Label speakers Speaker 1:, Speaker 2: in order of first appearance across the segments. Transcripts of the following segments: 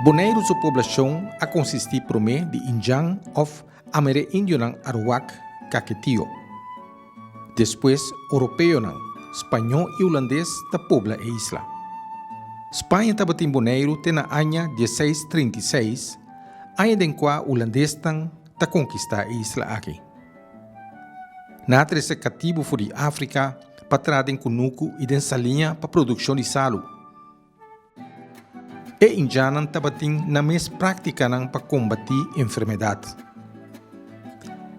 Speaker 1: Boneiru su poblashon a konsistí promé di indjan òf amerindionan Aruak Kaketio. Despues oropeonan, spañó i hulandes ta pobla e isla. Spaña tabatin Boneiru te na aña 1636, aña den kua hulandesnan ta konkistá e isla aki. Nan a trese katibu for di Afrika pa traha den kunuku i den saliña pa produkshon di salu. E indjannan tabatin nan mes práktikanan pa kombatí enfermedat.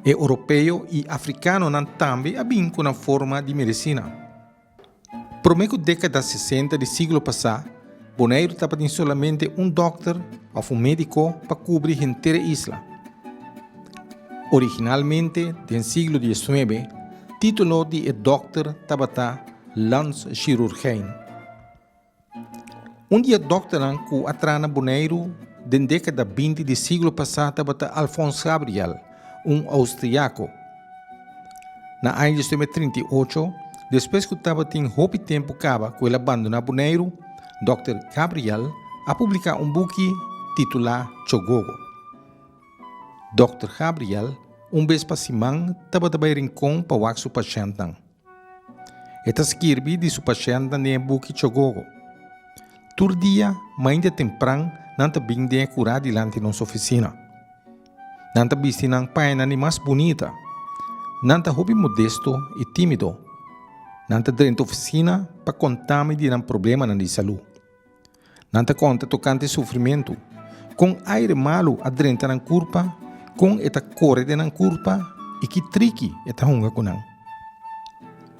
Speaker 1: E oropeo i afrikanonan tambe a bin ku nan forma di medisina. Promé ku dékada sesenta di siglo pasá, Boneiru tabatin solamente un dòkter òf un médiko pa kubri henter e isla. Originalmente, den siglo diesnuebe, título di e dòkter tabata landschirurgijn. Un di e dòkternan ku a traha na Boneiru den dékada binti di siglo pasá tabata Alfons Gabriel, un oustriako. Na aña 1938, despues ku tabatin hopi tempu kaba ku el a bandoná Boneiru, dòkter Gabriel a publiká un buki titulá Chogogo. Dòkter Gabriel un bes pa siman tabata bai Rincon pa wak su pashèntnan. E ta skirbi di su pashèntnan den e buki Chogogo. Tur dia, mainta tempran, nan ta bin den e kurá dilanti nos ofisina. Nan ta bisti nan pañanan di mas bunita. Nan ta hopi modesto i tímido. Nan ta drenta ofisina pa konta mi di nan problemanan di salú. Nan ta konta tokante sufrimentu, kon aire malu a drenta nan kurpa, kon e ta kore den nan kurpa i ki triki e ta hunga ku nan.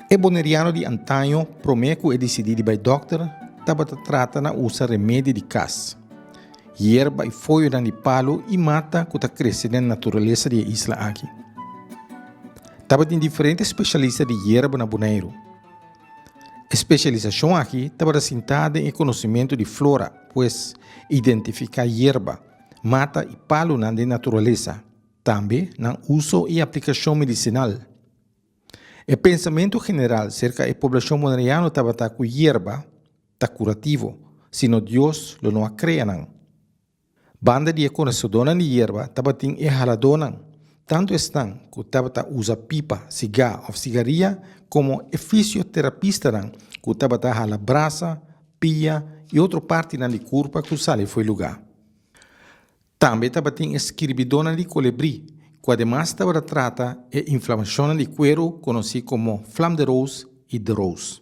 Speaker 1: E boneriano di antaño promé ku e disidí di bai dòkter tabata trata na usa remedi di kas, yerba i foyonan di palu i mata ku ta krese den naturalesa di e isla aki. Tabatin diferente speshalista di yerba na Boneiru. E spesialisashon aki tabata sintá den e konosementu di flora, pues identifiká yerba, mata i palunan den naturalesa, tambe nan uso i aplikashon medisinal. E pensamentu general serka e poblashon boneriano tabata ku yerba ta kurativo, sino Dios lo no a krea nan. Banda di e konosedónan di yerba tabatin e haladónan, tantu esnan ku tabata usa pipa, sigá òf sigaria komo e fisioterapistanan ku tabata hala brasa, pia i otro partinan di kurpa ku sali fo'i lugá. Tambe tabatin e skirbidónan di kolebrí ku ademas tabata trata e inflamashonnan di kueru konosí komo flam de roos i de roos.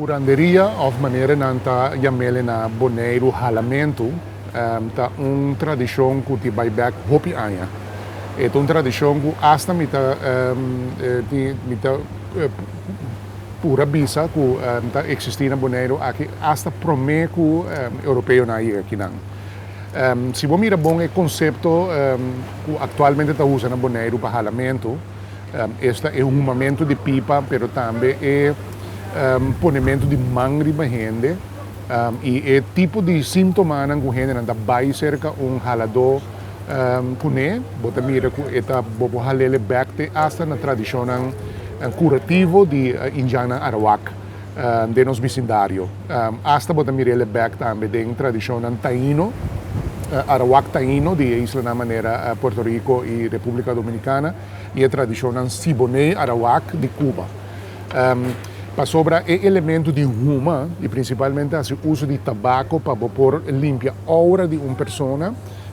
Speaker 2: Kuranderia òf manera nan ta yam'el na Boneiru halamentu ta un tradishon ku ti bai bèk hopi aña. E ta un tradishon ku asta mi ta mi ta pura bisa ku ta eksistí na Boneiru aki asta promé ku europeonan a yega akinan. Si bo mira bon e konsepto ku aktualmente ta usa na Boneiru pa halamentu, esta e humamentu di pipa pero tambe e ponementu di man riba hende i e tipo di síntomanan ku hendenan ta bai serka un haladó kuné, bo ta mira ku e ta bo por hal'é bèk te asta na tradishonnan kurativo di indjannan Arawak. Den nos bisindario. Asta bo ta mir'el e bek tambe den tradishonnan taino, Arawak taino di e islanan manera Puerto Rico i Repúblika Dominikana i e tradishonnan Siboney Arawak di Cuba. Pasobra e elemento di huma i prinsipalmente hasi uso di tabako pa bo por limpia oura di un persona,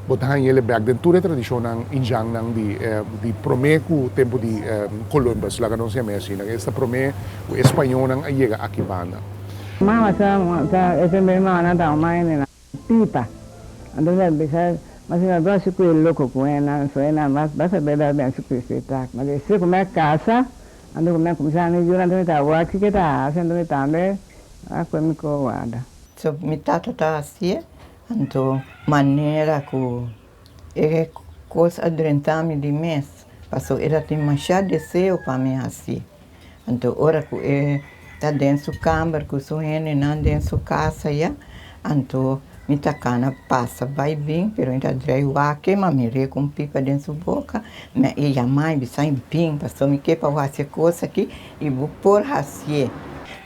Speaker 2: Bo ta haña el bek den tur e tradishonnan indjannan di di promé ku tempu di Columbus, laga nos yam'é asina, esta promé ku e spañónan a yega aki banda.
Speaker 3: Mama sa sa e semper mama nan ta uma hende na pipa anto mi a bisa ma si na do si ku e loko ku e nan so e nan basta berdad mi a si ku e tak ma despues ku mi a kasa anto ku mi a kuminsá mi yura anto mi ta wak kiko e ta hasi anto mi tambe a kue mi ko warda.
Speaker 4: So mi tata ta hasié.
Speaker 3: Anto manera ku e kos a drenta mi di mes, paso e ta tin masha deseo pa mi hasi. Anto ora ku e ta den su kamber ku su hendenan den su kas aya, anto mi ta kana pasa bai bin, pero mi ta drei wak ma mi rek un pipa den su boka, mi a e yama i bisa i bin pasobra mi ke pa bo hasi e kos aki i bo por hasié.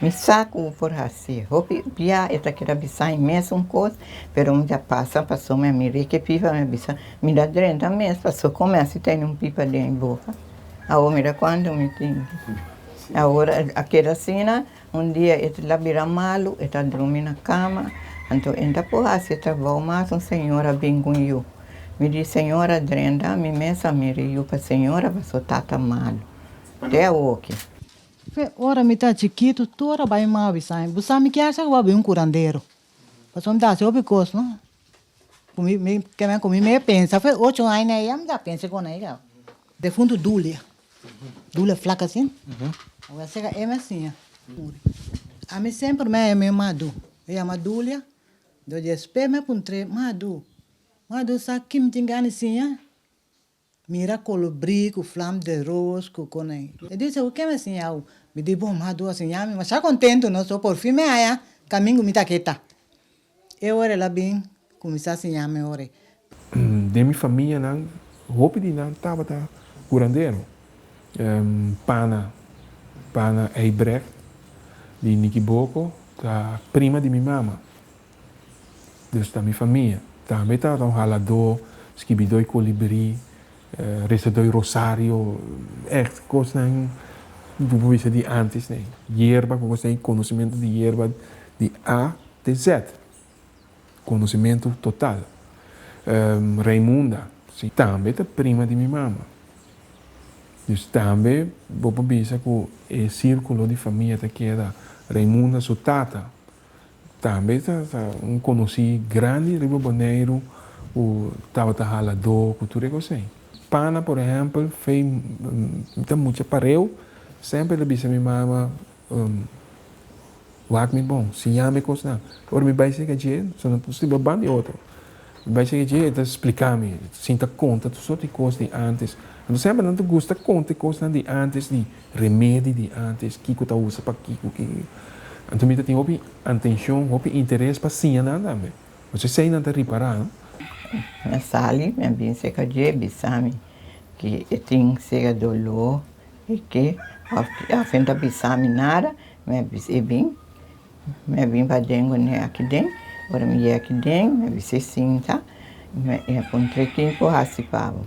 Speaker 3: Mi sa ku bo por hasié. Hopi bia e ta keda bisa e mesun kos, pero mi ta pasa pasobra mi a mira e pipa mi a bisa mi ta drenta mes pasobra kon mi hasi tene un pipa den e boka. Awor mira cuanto mi tin. Awor a keda asina, un dia e ta bira malu, e ta drumi na cama, anto e no ta por haci e trabao mas, un señora bin cu un yu. Mi di, Señora drenta, mi mes a mira e yu pa señora pasobra tata malu. Te awoki.
Speaker 4: Fe ora mi ta chikitu tur ora bai mi a bisa mi, bo sa mi kier sa ku bo a bin un kurandero, pasobra mi ta hasi hopi kos no. Ku mi mi ke ku mi me pensa fue ocho aña ya mi ta pensa con ella. Defuntu Dulia, Dulia flaka asin, awor seka e me siña muri. Ami semper me a yama e Madu, e yama Dulia, do despues mi a puntr'e, Madu, Madu sa ki mi tin gana di siña? Mira kolobrí ku flam de ros ku konai. E di ku ke mi a siña awo? Mi di bon madu a siña mi masha kontentu no so por fin mi haya kamin ku mi ta keta. E ora el a bin kuminsá siña mi ora.
Speaker 5: Den mi famianan hopi di nan tabata kurandero. Pana, Pana Eibrecht di Nikiboko ta prima di mi mama. Dus ta mi famia. Tambe tabata un haladó, skibidó i kolibrí, resadó i rosario, ègt kosnan ku bo bisa di ántes nei. Yerba ku kosnan, konosementu di yerba di A te Z. Konosementu total. Raimunda, si, tambe ta prima di mi mama. Dus tambe bo por bisa ku e sírkulo di famia ta keda Raimunda su tata. Tambe ta un konosí grandi riba Boneiru ku tabata haladó ku tur e kos ei. Pana por ehèmpel fei mi ta mucha pareu semper ta bisa mi mama wak mi bon siña mi kosnan. Ora mi bai serka dje so no ta stiba ban di otro. Mi bai serka dje e ta splika mi sinta konta tur sorti kos di ántes. Anto semper nan ta gusta konta e kosnan di ántes di Remedi di antes, kiko ta usa pa kiko, kiko. Anto mi ta tin hopi antenshon, hopi interes pa siña nan tambe. Pasobra esei nan ta ripará, no?
Speaker 3: Mi a sali, mi a bin serka dje, bisa mi ki e tin sera doló i ke, òf e no ta bisa mi nada, mi a bisa e bin, mi a bin paden kuné aki den, ora mi yega aki den, mi a bisa e sinta, mi a puntra e kin por hasi pa bo.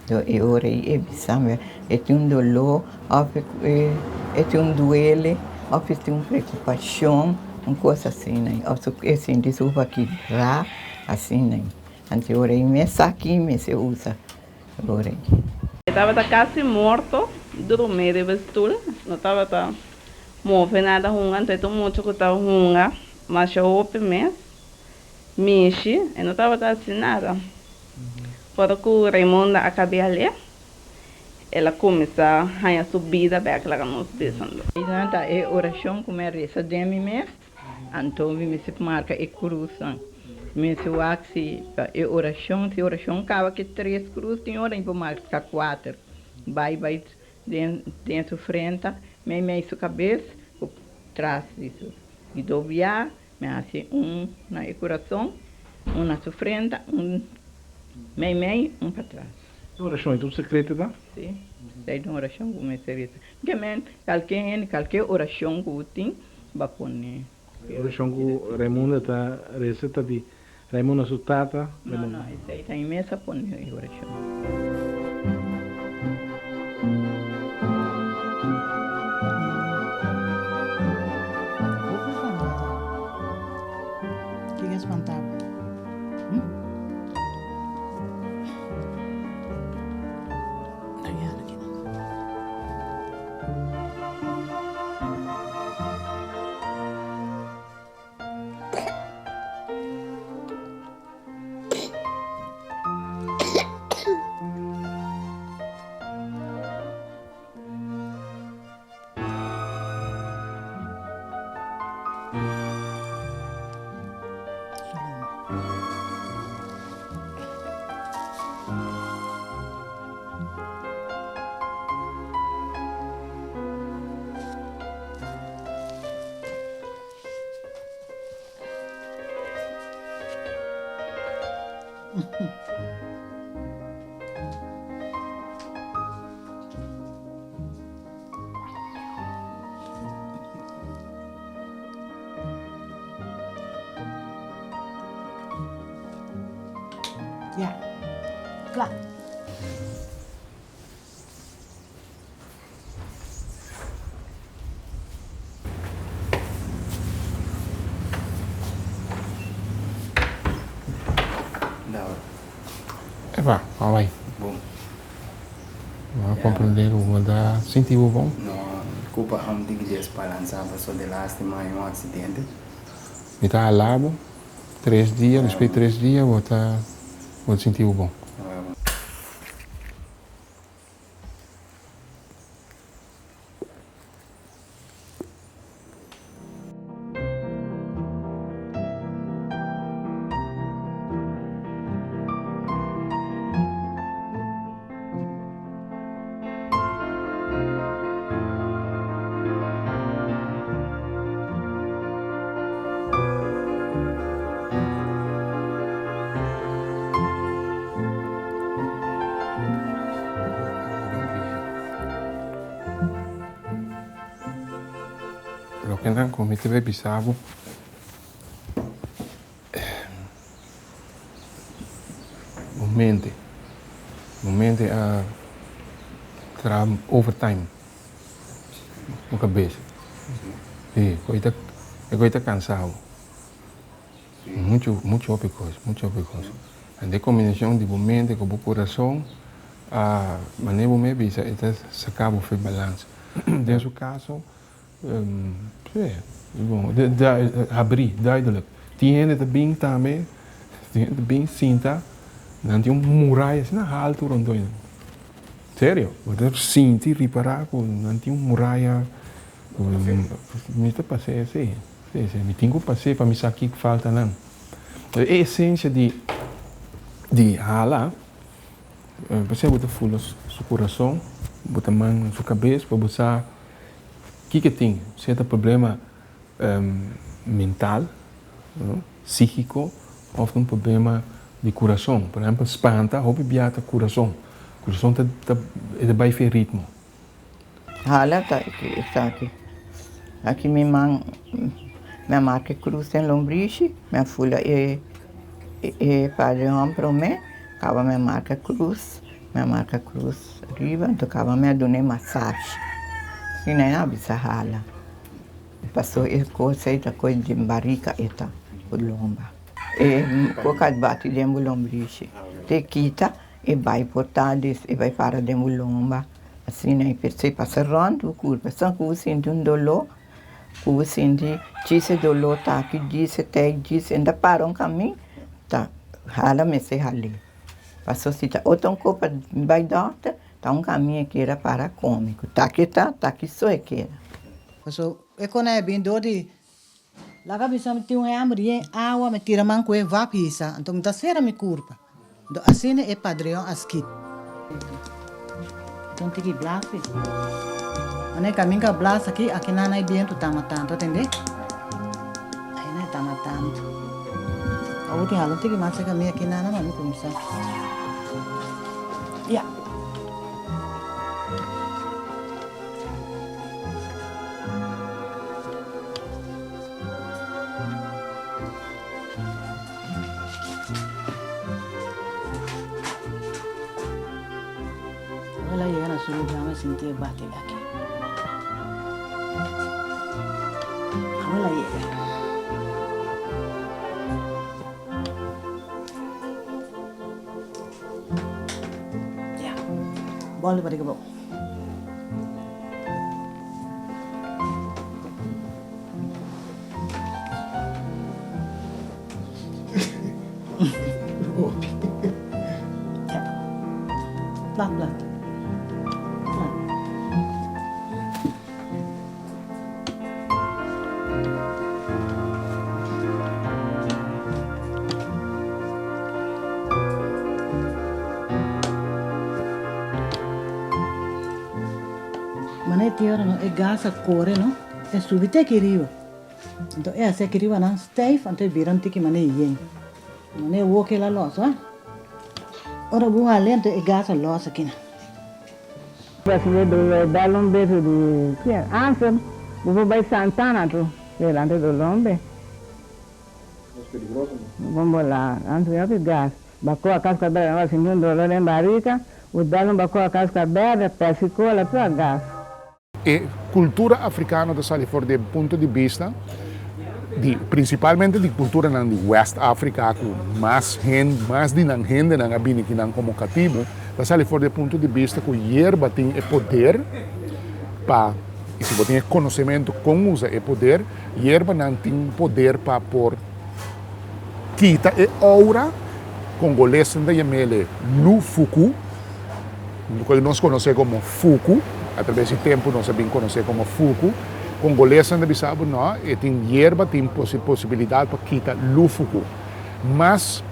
Speaker 3: E ora ei e bisa mi e tin un doló òf e tin un duele òf e tin un preokupashon, un kos asina òf e sinti su boka kibra asina. Anto e ora ei mes sa ki mester usa e ora ei.
Speaker 6: E tabata kasi morto, drumí riba stul, no tabata move nada hunga, anto e ta un mucha ku ta hunga masha hopi mes. Mishi, e no tabata hasi nada. Ora ku Raymunda a kab'é al'é, el a kuminsá haña su bida bèk, laga nos bisa.
Speaker 3: Nan ta e orashon ku mi a resa den mi mes, anto mi mester marka e krusnan. Mi mester wak si pa e orashon, si orashon kaba ku e tres krus, tin ora mi por marka kuater. Bai bai den den su frenta, meimei su kabes ku tras di su. I dobia Mi a hasi un na e kurason, un na su frenta, un meimei, un patras.
Speaker 7: E orashon ei ta un sekreto ta?
Speaker 3: Si, esei ta un orashon ku mester resa. Ke men, kalke hende, kalke orashon ku bo tin, bo a pone.
Speaker 7: E orashon ku Raimunda ta resa ta di Raimunda su tata?
Speaker 3: No, no, esei ta mi mes a pone e orashon.
Speaker 4: Ya. Kla.
Speaker 5: Epa, a bai.
Speaker 8: Bon.
Speaker 5: Bo a comprende cu bo ta sinti bo bon?
Speaker 8: No, culpa am tin ki desbalansa paso de lastima hay un accidente.
Speaker 5: Mi ta hala bo tres dia, despues di tres dia bo ta bo ta sinti bo bon. Loke nan ku mi ta bay bisa bo, bo mente, bo mente a traha overtime, bo kabes, si, e koe ta kansa bo. Mucho, mucho hopi kos, mucho hopi kos. En de kombinashon di bo mente ku bo kurason, a manera bo me bisa e ta saka bo for balans. Den su kaso, si, bon, habrí, duidelijk. Tin hende ta bin tambe, tin hende ta bin sinta, nan tin un muraya asina haltu rondó nan. Serio, bo ta sinti, ripará ku nan tin un muraya, mi ta pas'é, si. Sí, sí, mi tin ku pas'é pa mi sa kiko falta nan. E esensia di di hala, p'esei bo ta fula su kurason, bo ta man su kabes pa bo sa kiko e tin, si e ta problema mental, sígiko òf ta un problema di kurason. Por ehèmpel, spanta hopi bia ta kurason, kurason ta ta e ta bai fe ritmo.
Speaker 3: Hala ta esaki. Aki mi man mi a marka e krus den lombrishi, mi a fula e e padre hòm promé, kaba mi a marka krus, mi a marka krus riba, anto kaba mi a duna e masashi. Asina e a bisa hala. Paso e kos ei ta kos di barika e ta ku lomba. E ku a bati den bo lombrishi te kita. E bai por tades, e bai para den bo lomba, asina e p'esei pasa rònt bo kurpa, san ku bo sinti un doló, ku bo sinti djis e doló ta aki, djis e ta ei, djis e ta para un kamin, ta hala mester hal'é. Pasobra si ta otro un kopa bai dòkter, ta un kamin e keda para kome, ku ta ki ta, ta ki so e keda.
Speaker 4: Pasobra e kona e bin dor di Laga bisa mi tin un hèmber yen awa, mi tira man ku e vap hisa, anto mi ta sera mi kurpa. Anto asina e padreon a skit. Anto tiki blasi. Ane kaminka blas aki, aki nan e bientu ta matando, tende? Ahi nan e ta matando. Awor tin hala un tiki mas serka mi aki nan, ma mi kuminsá. Ya. Ora el a yega na su lugá, mi a sinti e bati aki. Ora el a yega. Ya. Bòlde pa riba. Plat plat. Plat. Mane e ora no e gas a kore no e subi te aki riba. Anto e hasi aki riba nan stijf anto e bira un tiki mane yen. Mane e woki el a los wa. Ora bo hala anto e gas a los akina.
Speaker 3: Presidente do dal un beso di kien? Ansem, bo por bai Santana tu, delante do lombe.
Speaker 2: Es peligroso no?
Speaker 3: Bon bola, antes di hopi gas. Bakoa kaska berde, ora sinti un dolor den barika, bo dal un bakoa kaska berde, pepsi cola, tur a gas.
Speaker 2: E kultura afrikano ta sali for di e punto di bista di prinsipalmente di kulturanan di West Afrika ku mas hen mas di nan hendenan a bini kinan komo katibu ta sali for di e punto di bista ku yerba tin e poder pa i si bo tin e konosementu kon usa e poder yerbanan tin poder pa por kita e oura kongolesnan ta yam'el e lufuku. Loke nos konosé komo fuku, atrabes di tempu nos a bin konosé komo fuku. Kongolesnan ta bisa bo no, e tin yerba, tin posibilidat pa kita lufuku. Mas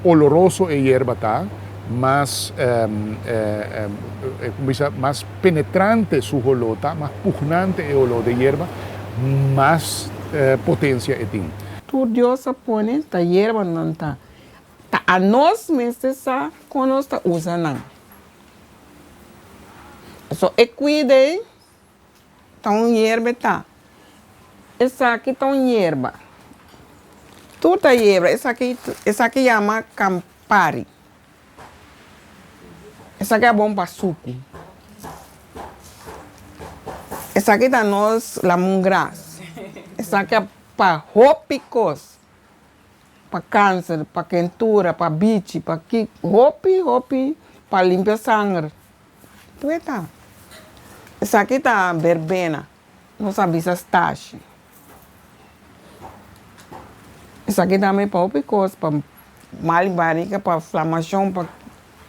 Speaker 2: oloroso e yerba ta, mas bisa mas penetrante su holó ta, mas pugnante e holó di e yerba, mas potensia e tin.
Speaker 9: Tur Dios a pone ta yerbanan ta. Ta anos mester sa kon nos ta usa nan. Pasobra e kuida ei ta un yerba e ta. Esaki ta un yerba. Tur ta yerba. Esaki esaki yama kampari. Esaki a bon pa suku. Esaki ta nos lamungras. Esaki a pa hopi kos. Pa kanser, pa kentura, pa bichi, pa ki, hopi, hopi, pa limpia sanger. Tur e ta. Esaki ta berbena, nos a bisa stashi. Esaki tambe pa hopi kos, pa mal barika, pa flamashon, pa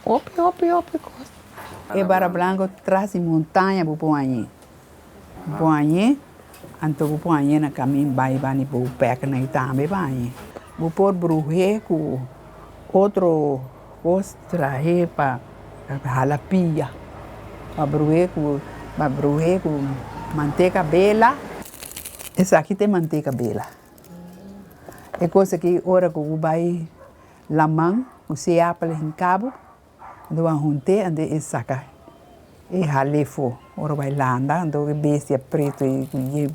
Speaker 9: hopi, hopi, hopi kos.
Speaker 10: E bara blanco tras di montaña bo por hañ'é. Bo por hañ'é, anto bo por hañ'é na camin bai bani bo pek na i tambe bo hañ'é. Bo por bruh'é cu otro cos trah'é pa hala pia, pa bruh'é cu pa bruh'é cu manteca bela. Esaki ta e manteca bela. E cos aki ora cu bo bai laman cu seapel hincabo. Anto a hunt'é, anto e saka e hal'é afó. Ora bai landa, anto e bestia pretu ei ku ye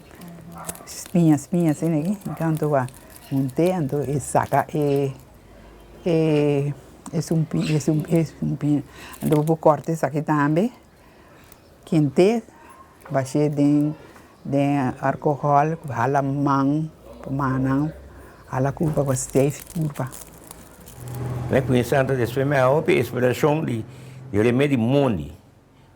Speaker 10: spiña spiña asina aki, anto a hunt'é, anto e saka e e e sumpi e sumpiña. Anto bo por kòrta esaki tambe, kent'é, bash'é den den alkohòl, hala man pa mannan, hala kurpa pa steif kurpa.
Speaker 11: Mi a kuminsá anto despues mi a hopi inspirashon di remedi mondi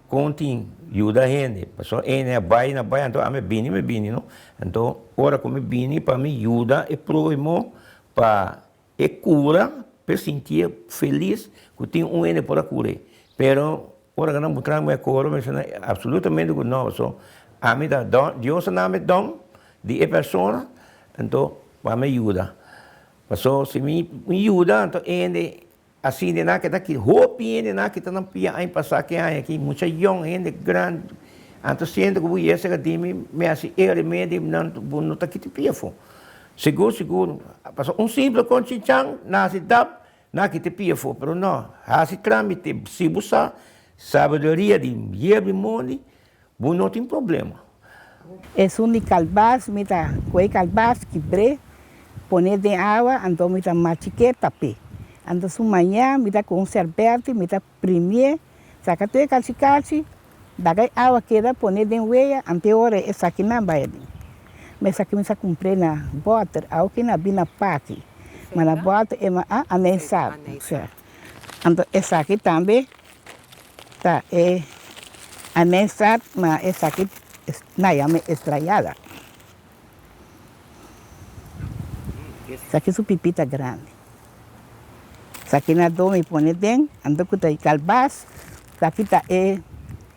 Speaker 11: kon tin yuda hende pasobra ene a bai na bai anto ami a bini mi bini no anto ora ku mi bini pa mi yuda e prohimo pa E kura p'e sintié felis ku tin un hende por a kur'é. Pero ora ku nan mustrá mi e koro, mi bisa absolutamente ku no, pasobra ami ta don, Dios a nami don di e persona, anto pa mi yuda. Pasobra si mi yuda, anto e hende asina nan ke ta ki, hopi hende nan kita nan pia aña pasá ke aña aki, mucha yòn, hende grandi, anto siente ku bo yesa ka di mi, mi hasi e remedi, nan bo no ta kita pia afó. Sigur sigur, pasobra un simple konchinchan na hasi dap, na kita pia afó, pero no, hasi tramite, si bo sa sabiduria di yerba i mondi, bo no tin problema.
Speaker 12: Esun di kalbas, mi ta kohe kalbas, kibr'é, pon'é den awa, anto mi ta machik'é tap'é. Anto su maña mi ta ku un sèrbète, mi ta primié, saka tur e kachi kachi, Laga e awa keda pone den wea ante ora esakinan bai aden. Ma esaki mi sa kumpr'é na bòter, awo na bin na paki, ma na bòter e ma a anesá. Anto esaki tambe ta e anesá, ma esaki nan yama estrayada. Esaki su pipita grandi. Esaki na do mi pone den, anto ku ta e kalbas, esaki ta e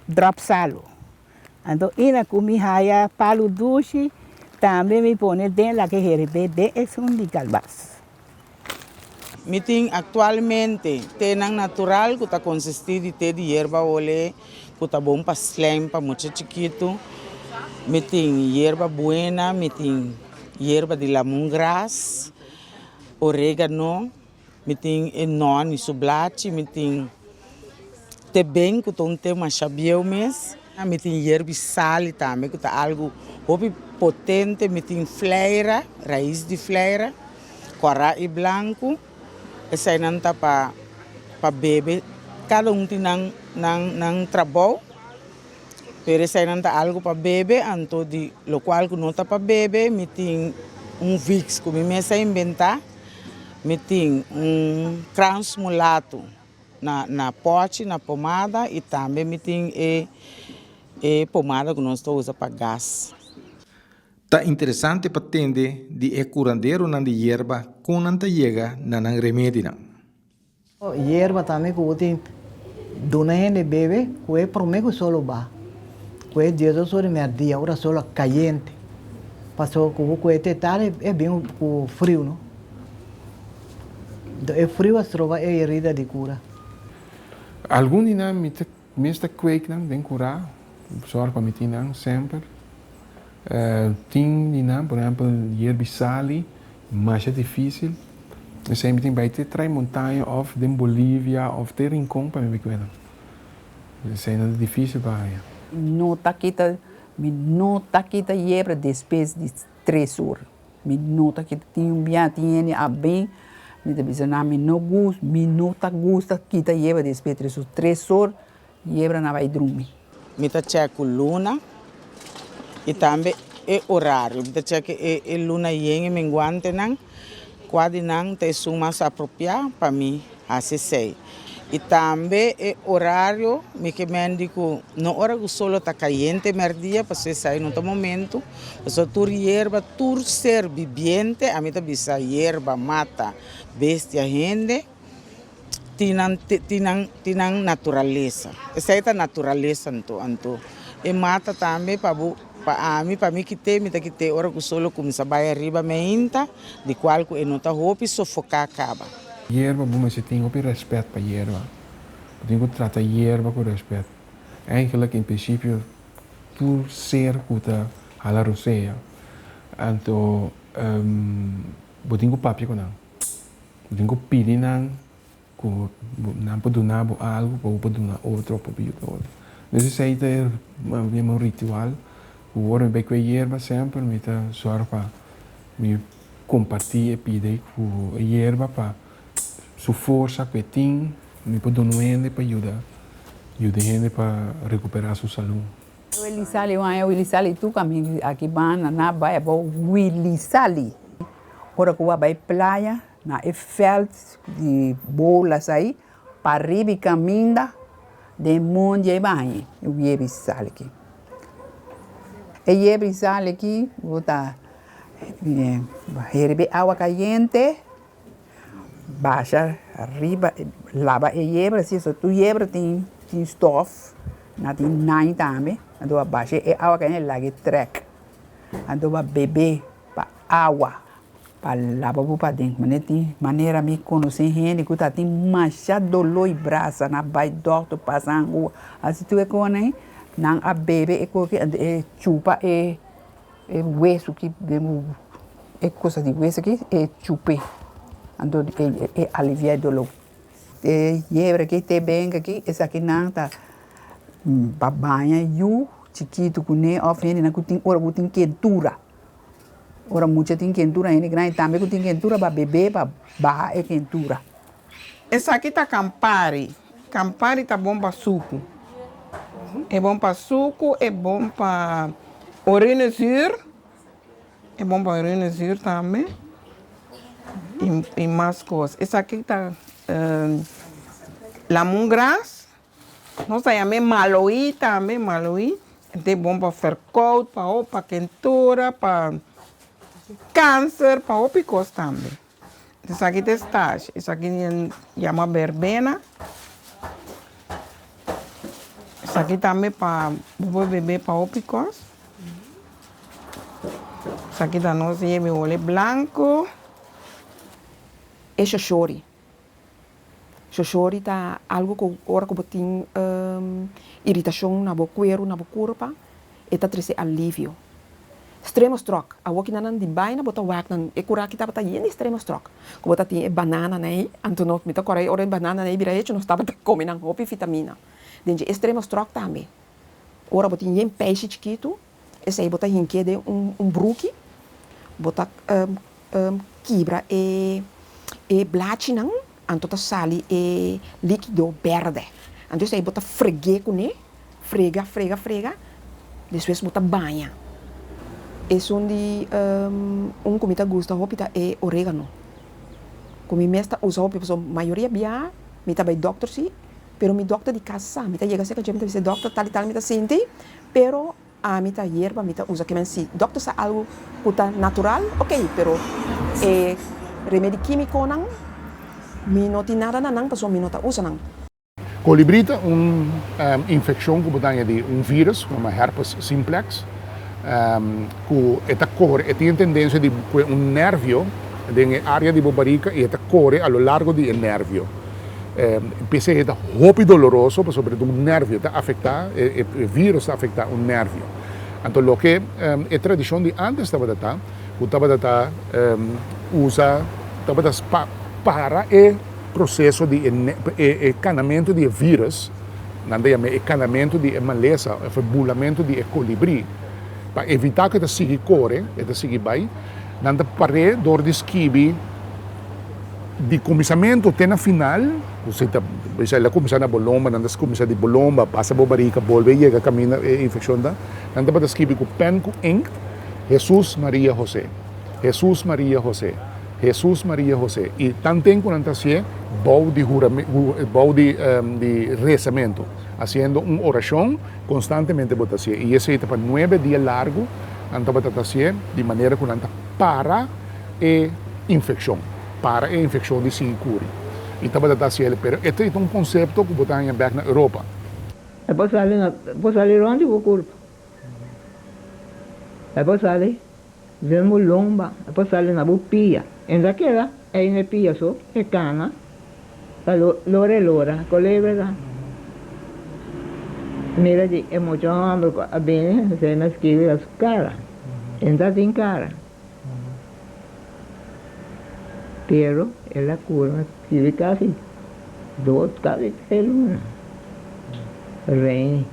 Speaker 12: dròp salu. Anto ina ku mi haya palu dushi, tambe mi pone den laga e herebé den esun di kalbas.
Speaker 9: Mi tin aktualmente tenan natural ku ta konsistí di te di yerba ole ku ta bon pa slijm pa mucha chikitu. Mi tin yerba buena, mi tin yerba di lamungras, oregano.
Speaker 13: Mi tin e noni su blachi, mi tin te ben ku ta un te masha bieu mes. Mi tin yerbi sali tambe ku ta algu hopi potente. Mi tin fleira, rais di fleira, kòrá i blanku. Eseinan ta pa pa bebe. Kada un tin nan nan nan trabou, pero eseinan ta algu pa bebe. Anto di lokual ku no ta pa bebe mi tin un viks ku mi mes a inventá. Mi tin un krans mulato na na pochi, na pomada y tambe mi tin e e pomada cu nos ta usa pa gas.
Speaker 1: Ta interesante pa tende di e curanderonan di yerba con nan ta yega na nan remedinan.
Speaker 4: Yerba tambe ku bo tin duna hende bebe ku e prome ku solo ba ku e diesdos ora di merdia ora solo a kayente paso ku bo ku e te tarde e bin ku friu no e friu a stroba e herida di kura.
Speaker 5: Algun di nan mi ta mes ta kweek nan den kura sòrg pa mi tin nan semper tin di nan por ehèmpel yerbi sali Masha dificil. Esei mi tin bai te trai montaña of den Bolivia of te Rincon pa mi bai cuena. Esei no ta dificil pa haña.
Speaker 10: No ta kita, mi no ta kita yebra despues di tres ora. Mi no ta kita, tin un bia tin hende a bin, mi ta bisa nan mi no gus, mi no ta gusta kita yebra despues di tres ora. Tres ora yebra nan bai drumi.
Speaker 13: Mi ta check ku luna i tambe e orario. Mi ta check e luna yen e menguantenan, kua di nan ta esun mas apropiá pa mi hasi esei. I tambe e orario mi ke mendi ku no ora ku solo ta kayente mèrdia pasobra esei no ta momento, pasobra tur yerba, tur ser bibiente, ami ta bisa yerba, mata, bestia, hende. Tin nan tin nan tin nan naturalesa. Esei ta naturalesa anto. Anto e mata tambe pa bo pa ami pa mi kite mi ta kite ora ku solo kuminsá bai ariba meinta di kual ku e no ta hopi sofoká kaba.
Speaker 5: Yerba bo mester tin hopi rèspèt pa yerba. Bo tin ku trata yerba ku rèspèt. Eigenlijk in prinsipio tur ser ku ta hala rosea anto bo tin ku papia ku nan. Bo tin ku pidi nan ku nan por duna bo algu pa bo por duna otro òf pa bo yuda otro. Entonces esei ta e un ritual ku ora mi bai ku e yerba semper mi ta sòrg pa mi kompartí e pida ku e yerba pa su forsa ku e tin mi por duna un hende pa yuda yuda e hende pa rekuperá su salú.
Speaker 10: Willy Sali waya Willy Sali tu kami aki banda na bai abou Willy Sali ora ku a bai playa na e veld di bolas ai pariba e kaminda den mondi ai baña e yebi sali aki e yebi sali aki bo ta herbe awa kayente Basha riba laba e yebra si so tur yebra tin tin stof na tin nai tambe anto a basha e awa kayente laga e trek anto bo a bebe pa awa pa laba bo paden mane tin manera mi konosé hende ku ta tin masha dolo i brasa nan a bai dòkter pasa angua asi tur e kosnan nan a bebe e koki anto e chupa e. E wesu ki den bo e cosa di wesu aki e chup'é anto e alivia e doló. E yebra aki te benga aki esaki nan ta pa baña yu chikitu kuné òf hendenan ku tin ora ku tin kentura ora mucha tin kentura hende grandi tambe ku tin kentura pa bebé pa baha e kentura.
Speaker 9: Esaki ta kampari. Kampari ta bon pa suku. E bon pa suku, e bon pa urinezuur, e bon pa urinezuur tambe i mas kos. Esaki ta lamungras, nos ta yam'é maloí tambe, maloí. E ta bon pa verkoud, pa hopi, pa kentura, pa kanser, pa hopi kos tambe. Esaki ta e stash, esaki yama berbena. Esaki tambe pa bo por bebe pa hopi kos. Esaki ta nos yebe hole blanco.
Speaker 14: E shoshori. Shoshori ta algo ku ora ku bo tin iritashon na bo kueru, na bo kurpa, e ta trese alivio. Stremostrok, awor ki nan di baina bo ta wak nan e kura ki tabata yen di stremostrok ku bo ta tin e banana nan ei, anto no mi ta kòrda e ora e banana nan ei bira hecho nos tabata kome nan hopi vitamina den dje. E stremostrok tambe ora bo tin yen peishi chikitu esei bo ta hink'é den un un bruki bo ta kibra e e blachinan anto ta sali e likido bèrdè anto esei bo ta freg'é kuné. Frega, frega, frega, despues bo ta baña. Esun di un ku mi ta gusta hopi ta e oregano. Ku mi mes ta usa hopi pasobra mayoria bia mi ta bai dòkter si, pero mi dòkter di kas sa. Mi ta yega serka dje mi ta bisa e dòkter tal i tal mi ta sinti, pero ami ta yerba mi ta usa. Kimen si dòkter sa algu ku ta natural, ok, pero e remedi kímikonan mi no tin nada na nan pasobra mi no ta usa nan.
Speaker 2: Kolibrí ta un infekshon ku bo ta haña di un vírus ku yama herpes simplex ku e ta kore, e tin e tendensia di kue un nervio den e área di bo barika i e ta kore a lo largo di e nervio. P'esei e ta hopi doloroso pasobra ta un nervio ta afektá, e vírus ta afektá un nervio. Anto loke e tradishon di ántes tabata ta ku tabata ta usa, tabata para e. Proseso di e kanamentu di e vírus, nan ta yam'é e kanamentu di e malesa òf e bulamentu di e kolibrí, pa evitá ku e ta sigui kore, e ta sigui bai, nan ta par'é dor di skibi di kuminsamentu te na final, ku si ta bisa el a kuminsá na Bolomba, nan ta kuminsá di Bolomba, pasa bo barika, bolbe yega kaminda e infekshon ta, nan tabata skibi ku pèn ku inkt, Hesus, Maria, Hosé, Hesus, Maria, Hosé. Hesus, Maria, Hosé i tanten ku nan ta hasié bou di bou di di resamentu, hasiendo un orashon konstantemente bo ta hasié i esei ta pa nuebe dia largu nan tabata ta hasié di manera ku nan ta para e infekshon, para e infekshon di sigui kuri i tabata ta hasié pero e ta un konsepto ku bo ta haña bèk na Europa.
Speaker 3: E por sali na por sali rònt di bo kurpa. E por sali. Den bo lomba, e por sali na bo pia. En ta keda ei na e pia so, e kana ta lora e lora, kolebra ta mira di e mucha homber ku a bini, esei na skibi na su kara, en ta tin kara. Pero el a kura na skibi kasi dos, kasi tres luna. Reini,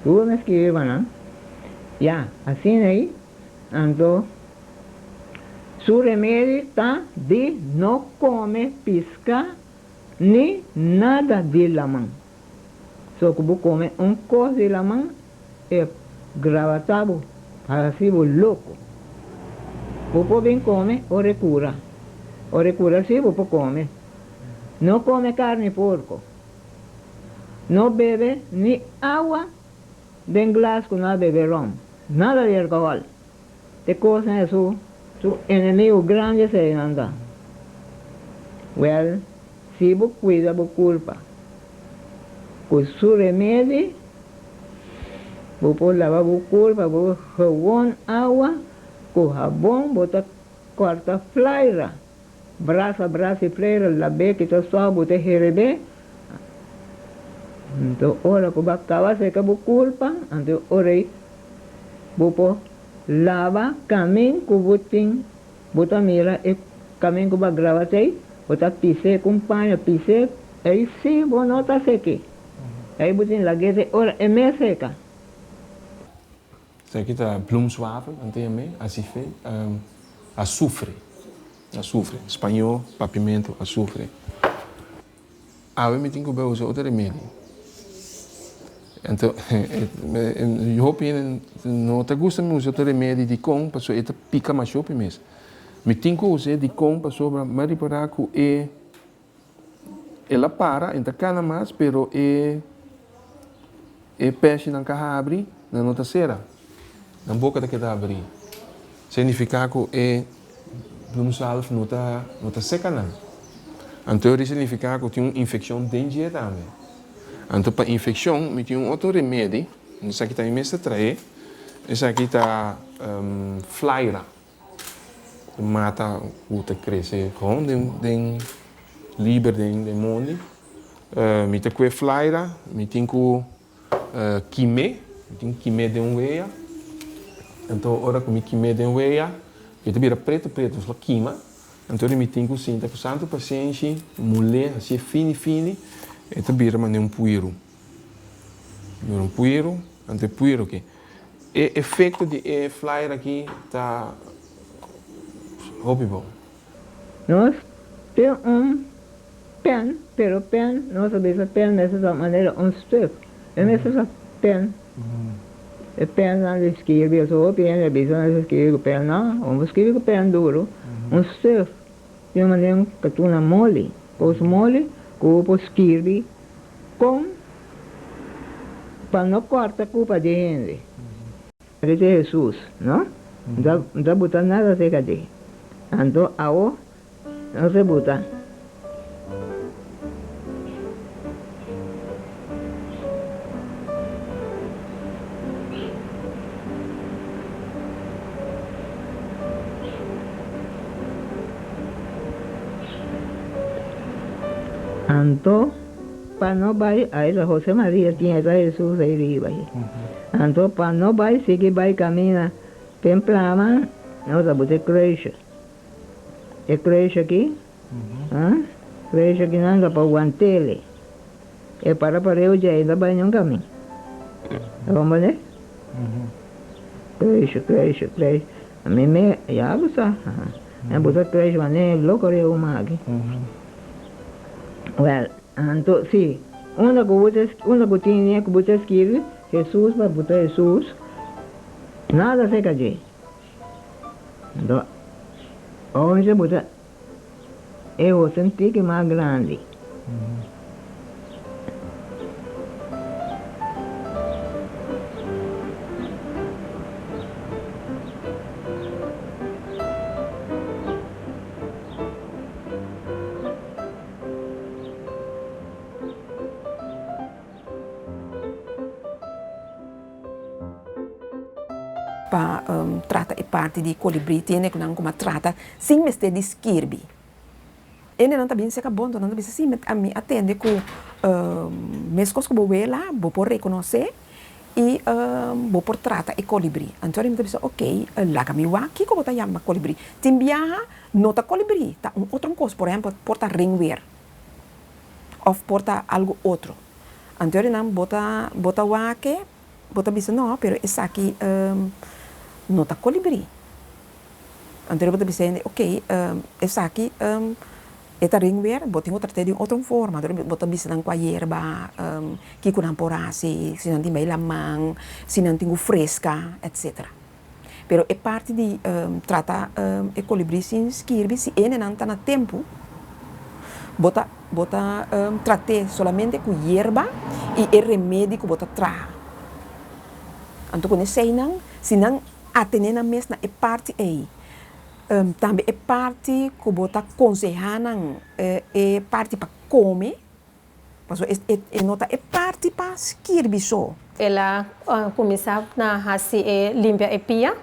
Speaker 3: tur na skibi pa nan. Ya, asina ei. Anto su remedi ta di no come pisca ni nada di laman. So cu bo come un cos di laman e gravata bo, haci bo loco. Bo por bin come ora e cura. Ora e cura si bo por come. No come carni porco. No bebe ni awa Den glas ku no a bebe rom. Nada di alkohòl. Te kosnan e su su enemigu grandi esei nan ta. Wèl, si bo kuida bo kurpa ku su remedi, bo por laba bo kurpa ku gewon awa ku habon, bo ta kòrta flaira. Brasa brasa e flaira lab'é kita sòp bo ta herebé. Anto ora ku bo a kaba seka bo kurpa, anto e ora ei bo por laba kamin ku bo tin, bo ta mira e kamin ku bo a graba t'ei, bo ta pis'é ku un paña, pis'é, ei sí bo no ta sek'é. Ei bo tin lag'é te ora e mes seka.
Speaker 5: Esaki ta bloemzwavel, nan ta yam'é, asifé, azufre, azufre, spañó, papiamento, azufre. Awe mi tin ku bai usa otro remedi. Anto, hopi hende no ta gusta mi usa otro remedi dikon, pasobra e ta pika masha hopi mes. Mi tin ku us'é dikon pasobra mi a ripará ku e El a para, e ta kana mas, pero e e peshinan ka habri, nan no ta sera. Nan boka ta keda habrí. Signifiká ku e bloemzalf no ta no ta seka nan. Anto e signifiká ku tin un infekshon den dje tambe. Anto pa infekshon mi tin un otro remedi, esaki ta mi mes ta trae, esaki ta flaira. E mata ku ta krese gewoon den den liber den den mondi. Mi ta kue flaira, mi tin ku kim'é, mi tin ku kim'é den un wea. Anto ora ku mi kim'é den wea, e ta bira pretu pretu, nos lo kima. Anto di mi tin ku sinta ku santu pasenshi, mul'é, hasié fini fini, e ta bira manera un puiru. Bira un puiru, anto e puiru aki, e efekto di e flyer aki ta hopi bon.
Speaker 3: Nos tin un pen, pero pen, nos a bisa pen mester ta manera un stuk. E mester ta pen. E pennan di skirbi, eso hopi hende a bisa mester skirbi ku pen. No, bo por skirbi ku pen duru. Un stuk tin un manera un katuna moli, kos moli ku bo por skirbi kon pa no kòrta kupa di hende. Aki ta Hesus, no? No ta buta nada aserka dje. Anto awo nos ta buta. Anto pa no bai, ai ta Jose Maria tin e ta Hesus ei riba. Anto pa no bai sigui bai camina den plama nos a buta e kruisje. E kruisje aki, kruisje aki nan ta pa wantele. E para pareu djei no ta bai niun camin. Ta comprende? Kruisje, kruisje, kruisje. Mi me, ya bo sa. Mi a buta kruisje manera e loco riba uma aki. Well. Anto, si, unda ku bo ta, unda ku tin nie ku bo ta skirbi, Hesus pa bo ta Hesus, nada seka dje. Anto, ora bo ta e hosen tiki mas grandi.
Speaker 14: Pa trata e parti di kolibrí tiene ku nan kuma trata sin mester di skirbi. Ende nan ta bin seka bon, nan ta bisa si mi a tende ku meskos ku bo wela bo por rekonosé i bo por trata e kolibrí. Anto mi ta bisa ok laga mi wak kiko bo ta yama kolibrí. Tin biaha No ta kolibrí, ta un otro kos, por ehèmpel por ta ringweer òf por ta algu otro. Anto di nan bo ta bo ta wak e, bo ta bisa no, pero esaki no ta kolibrí. Anto di bo ta bisa hende ok esaki e ta ringweer, bo tin ku trat'é di un otro forma. Anto bo ta bisa nan kua yerba, kiko nan por hasi, si nan tin bai laman, si nan tin ku freska, etcetera. Pero e parti di trata e kolibrí sin skirbi, si enenan ta na tempu, bo ta bo ta trat'é solamente ku yerba i e remedi ku bo ta traha. Anto ku eseinan, si nan atené nan mes na e parti ei, tambe e parti ku bo ta konsehá nan e parti pa kome, Pasobra e no ta e parti pa skirbi so.
Speaker 15: El a kuminsá na hasi e limpia e pia,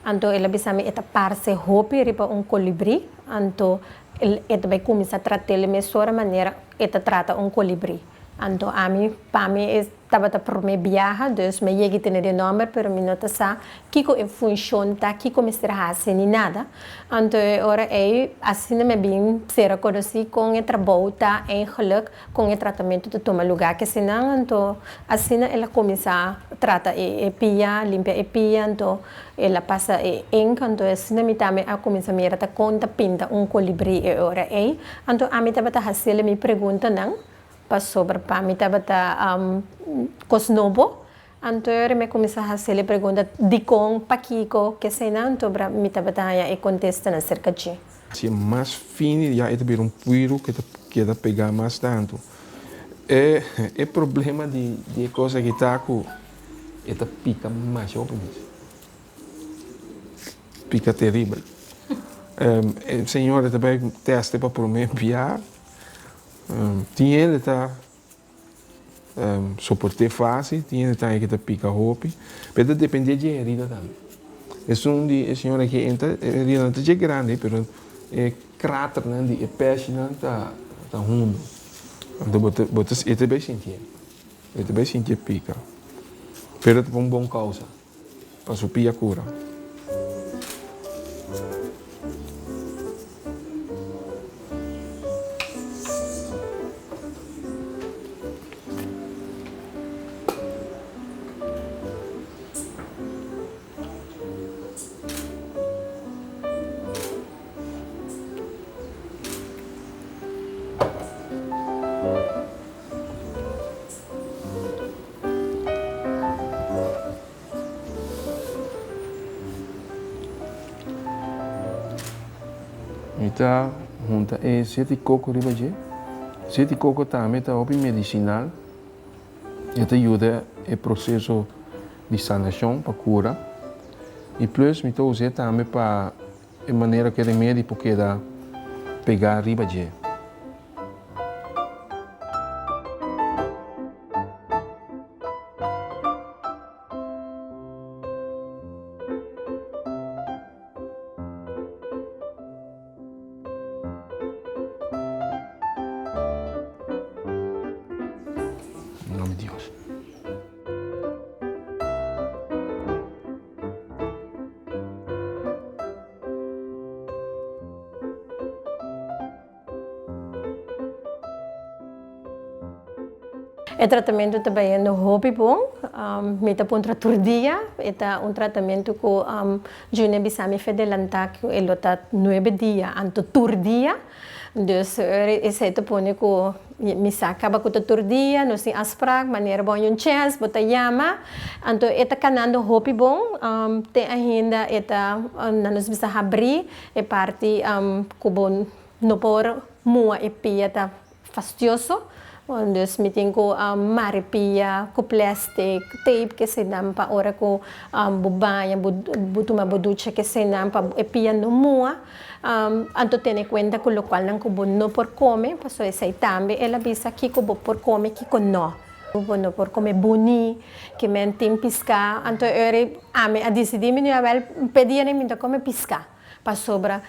Speaker 15: anto el a bisa mi e ta parse hopi riba un kolibrí, anto e ta bai kuminsá trat'el mesora manera e ta trata un kolibrí. Anto ami, pa mi e tabata promé biaha, dus mi a yega i tene den nòmber, pero mi no ta sa kiko e funshon ta, kiko mester hasi ni nada. Anto e ora ei asina mi a bin sera konosí kon e trabou ta eigenlijk, kon e tratamentu ta tuma lugá kesinan. Anto asina el a kuminsá trata e pia, limpia e pia, anto el a pasa e ink, anto asina mi tambe a kuminsá mira ta kon ta pinta un kolibrí e ora ei. Anto ami tabata hasiel mi preguntanan pasobra pa mi tabata kos nobo. Anto ora mi a kuminsá hasi el e pregunta, Dikon? Pakiko? Keseinan? Anto bra mi tabata haña e kontestanan serka dje.
Speaker 5: Si e mas fini ya e ta bira un puiru ke ta keda pegá mas tantu. E e problema di di e kos aki ta ku e ta pika masha hopi mes. Pika teribel. E señora ta bai tèste pa promé bia. Tin hende ta. Soport'é fásil, tin hende tambe ku ta pika hopi, pero ta dependé dje herida tambe. Esun di e señora aki e herida no ta dje grandi, pero e kraternan di e pèshinan ta hundu. Anto bo ta bo ta e ta bai sintié, e ta bai sintié pika, pero ta pa un bon kousa, pa su pia kura. Mi ta hunta e seti koko riba dje. Seti koko tambe ta hopi medisinal. E ta yuda e proseso di sanashon pa kura. I plus mi ta us'é tambe pa e manera ku e remedi por keda pegá riba dje. Nombre di Dios.
Speaker 15: E tratamentu ta bayendo hopi bon. Mi ta puntra tur dia. E ta un tratamentu ku Junior bisa mi fe delantá ku e lo ta nuebe dia, anto tur dia. Dus esei ta pone ku mi sa kaba ku ta tur dia, nos tin afsprak, manera bo haña un chèns bo ta yama. Anto e ta kanando hopi bon. Te ainda e ta nan nos bisa habrí e parti ku bo no por mua e pia ta fastioso. Dus mi tin ku mari pia ku plastic, tape kesenan pa ora ku bo baña, bo tuma bo ducha kesenan pa e pia no mua. Anto tene kuenta ku lokualnan ku bo no por kome, pasobra esei tambe el a bisa kiko bo por kome, kiko no. Bo no por kome buni, ke men tin piská. Anto e ora ami a disidí mi no awel p'e dianan mi ta kome piská, pasobra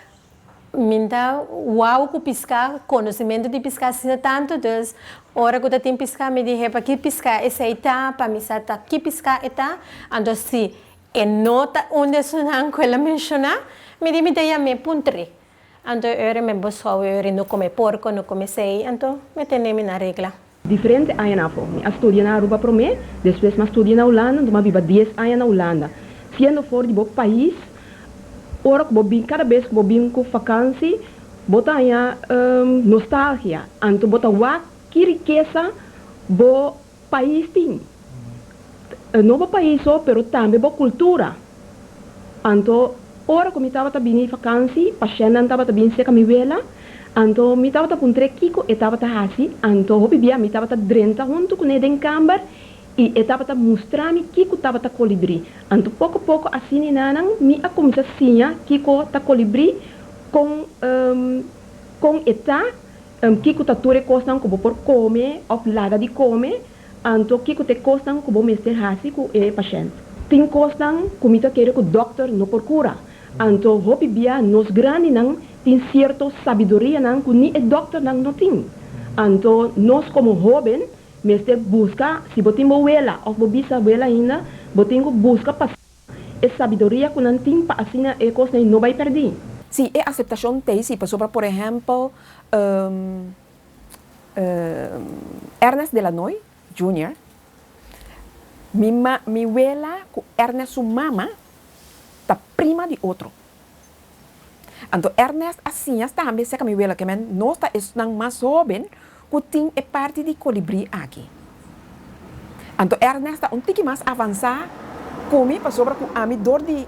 Speaker 15: Mi ta wou ku piská, konosementu di piská asina tantu, dus ora ku ta tin piská mi di hepa ki piská esei ta, pa mi sa ta ki piská e ta, anto si e no ta un di esunnan ku el a menshoná, mi di mi ta yam'é puntr'é. Anto e ora mi bosou e ora no kome porko, no kome esei, anto mi tene mi na regla.
Speaker 16: Diferente añanan afó. Mi a studia na Aruba promé, despues mi a studia na Hulanda, anto mi a biba dies aña na Hulanda. Siendo for di bo pais, ora ku bo bin, kada bes ku bo bin ku fakansi, bo ta haña nostalgia, anto bo ta wak ki rikesa bo pais tin. No bo pais so, pero tambe bo kultura. Anto ora ku mi tabata bini fakansi, pashèntnan tabata bin seka mi wela, anto mi tabata puntr'é kiko e tabata hasi, anto hopi bia mi tabata drenta huntu kuné den kamber i e tabata mustra mi kiko tabata kolibrí. Anto poko poko asina i nanan mi a kuminsá siña kiko ta kolibrí, kon kon e ta, kiko ta tur e kosnan ku bo por kome òf laga di kome. Anto kiko ta e kosnan ku bo mester hasi ku e pashènt? Tin kosnan ku mi ta kere ku dòkter no por kura. Anto hopi bia nos grandinan tin sierto sabidorianan ku ni e dòkternan no tin. Anto nos komo hóben mester buska, si bo tin bo wela òf bo bisawela ainda, bo tin ku buska pa e sabidoria ku nan tin pa asina e kosnan ei no bai pèrdí.
Speaker 14: Sí, e aseptashon t'ei sí, pasobra por ehèmpel Ernest Delanoy Junior, Mi ma, mi wela ku Ernest su mama ta prima di otro. Anto Ernest a siña tambe serka mi wela ke men nos ta esnan mas hoben ku tin e parti di kolibrí aki. Anto Ernest ta un tiki mas avansá ku mi pasobra ku ami dor di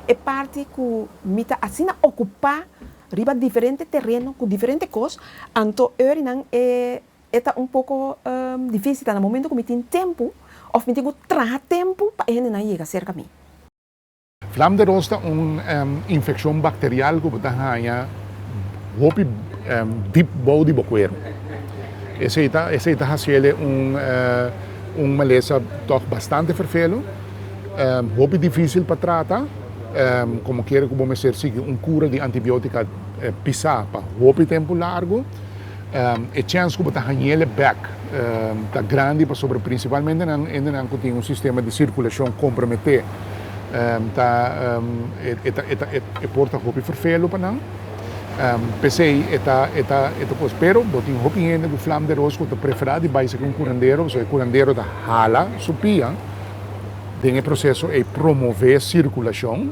Speaker 14: e parti ku mi ta asina okupá Riba diferente tereno ku diferente kos, anto eurinan e e ta un poko difisil, ta na momento ku mi tin tempu òf mi tin ku traha tempu pa e hendenan yega serka mi.
Speaker 2: Vlam de roos ta un infekshon bakterial ku bo ta haña hopi dip bou di bo kueru. Esei ta esei ta hasiel un un malesa tòg bastante ferfelu, hopi difisil pa trata. Komo kier ku bo mester sigui un kura di antibiotika pisá pa hopi tempu largu, e chèns ku bo ta hañ'el bèk ta grandi pasobra prinsipalmente nan hendenan ku tin un sistema di sirkulashon komprometé. Ta e ta e ta e por ta hopi ferfelu pa nan. P'esei e ta e ta e ta kos. Pero bo tin hopi hende ku flam de ros ku ta preferá di bai seki un kurandero pasobra e kurandero ta hala su pia den e proseso ei promové sirkulashon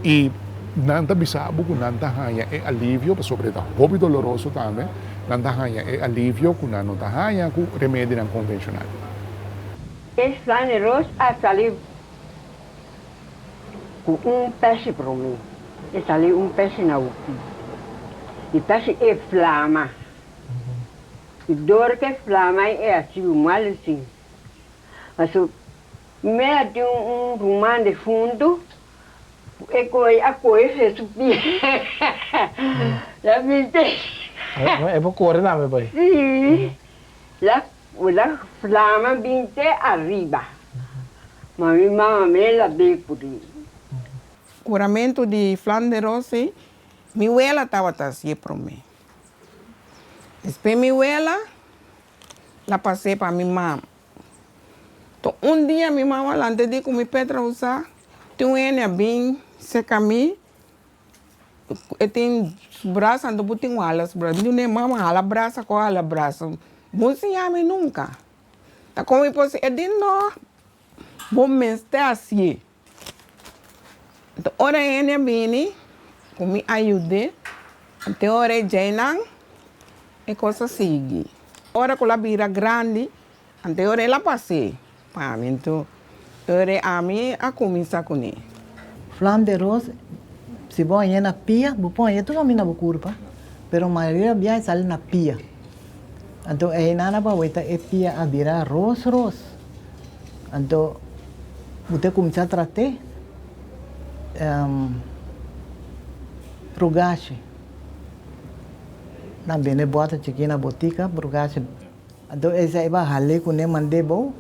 Speaker 2: i nan ta bisa bo ku nan ta haña e alivio pasobra e ta hopi doloroso tambe, nan ta haña e alivio ku nan no ta haña ku remedinan konvenshonal.
Speaker 17: E flan de ros a sali ku un pèshi promé. E sali un pèshi na hopi. I pèshi e flama. I dor ku e flama e a sibi mal asin. Pasobra mi a tin un ruman defuntu ku e kohe a kohe fe su pia. La binte.
Speaker 7: E por kore tambe bai.
Speaker 17: Si. La La flama bin te ariba, ma mi mama me la be pudi.
Speaker 9: Curamentu di flanderosi, mi wela tabata hacié promé. Despues mi wela la pas'é pa mi mama. To un dia mi mama lanta di cu mi Petra usa, tin un hende a bin cerca mi E tin su brasa anto bo tin ku hala su brasa. Mi di mama hala brasa ku hala brasa bo no siña mi nunka. Ta kon mi por siña? E di no, bo mester hasié. Anto ora hende a bini ku mi a yud'é, te ora e djeinan e kos a sigui. Ora ku el a bira grandi anto ora el a pas'é pa mi. Anto ora ami a kuminsá kuné.
Speaker 4: Flam de ros, si bo hañ'é na pia, bo por hañ'é tur kaminda bo kurpa, pero mayoria bia e sali na pia. Anto einan a baweta e pia a bira ros ros. Anto bo ta kuminsá trat'é brugashi. Nan bende bòter chikí na botika, brugashi. Anto esei ba hal'é kuné mand'é bou.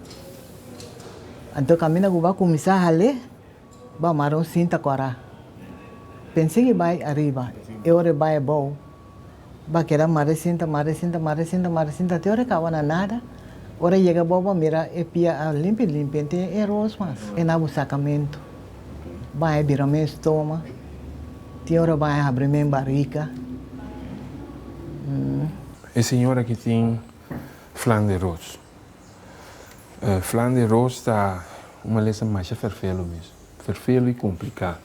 Speaker 4: Anto kaminda ku ba kuminsá hal'é, ba mara un sinta kòrá. Pens'é ki bai ariba, e ora e bai abou, ba keda mara e sinta, mara e sinta, mara e sinta, mara e sinta, te ora e kaba na nada. Ora e yega abou ba mira e pia a limpi limpi, e tin e ros mas. E na bo sakamentu. Bai a bira mes stoma, tin ora bai a habri men barika.
Speaker 5: E señora ki tin flan de ros. Flan de ros ta un malesa masha ferfelu mes. Ferfelu i kompliká.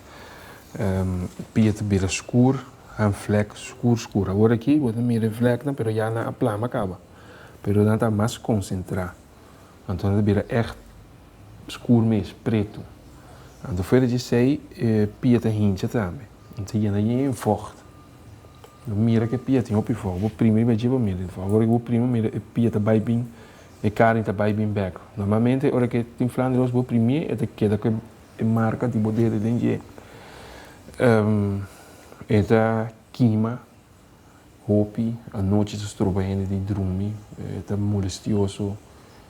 Speaker 5: Pia ta bira skur, han vlek skur skur. Awor aki bo ta mira e vleknan pero ya nan a plama kaba. Pero nan ta mas konsentrá. Anto nan ta bira ègt skur mes, pretu. Anto fuera di esei e pia ta hincha tambe. Nan ta yena yen vògt. Bo mira ku e pia tin hopi vògt. Bo primi riba dje bo mira e vògt. Ora ku bo primi bo mira e pia ta bai bin, e karni ta bai bin bèk. Normalmente ora ku e tin flan di ros bo primié e ta keda ku e marka di bo dedo den dje. E ta kima hopi, anochi ta stroba hende di drumi, e ta molestioso,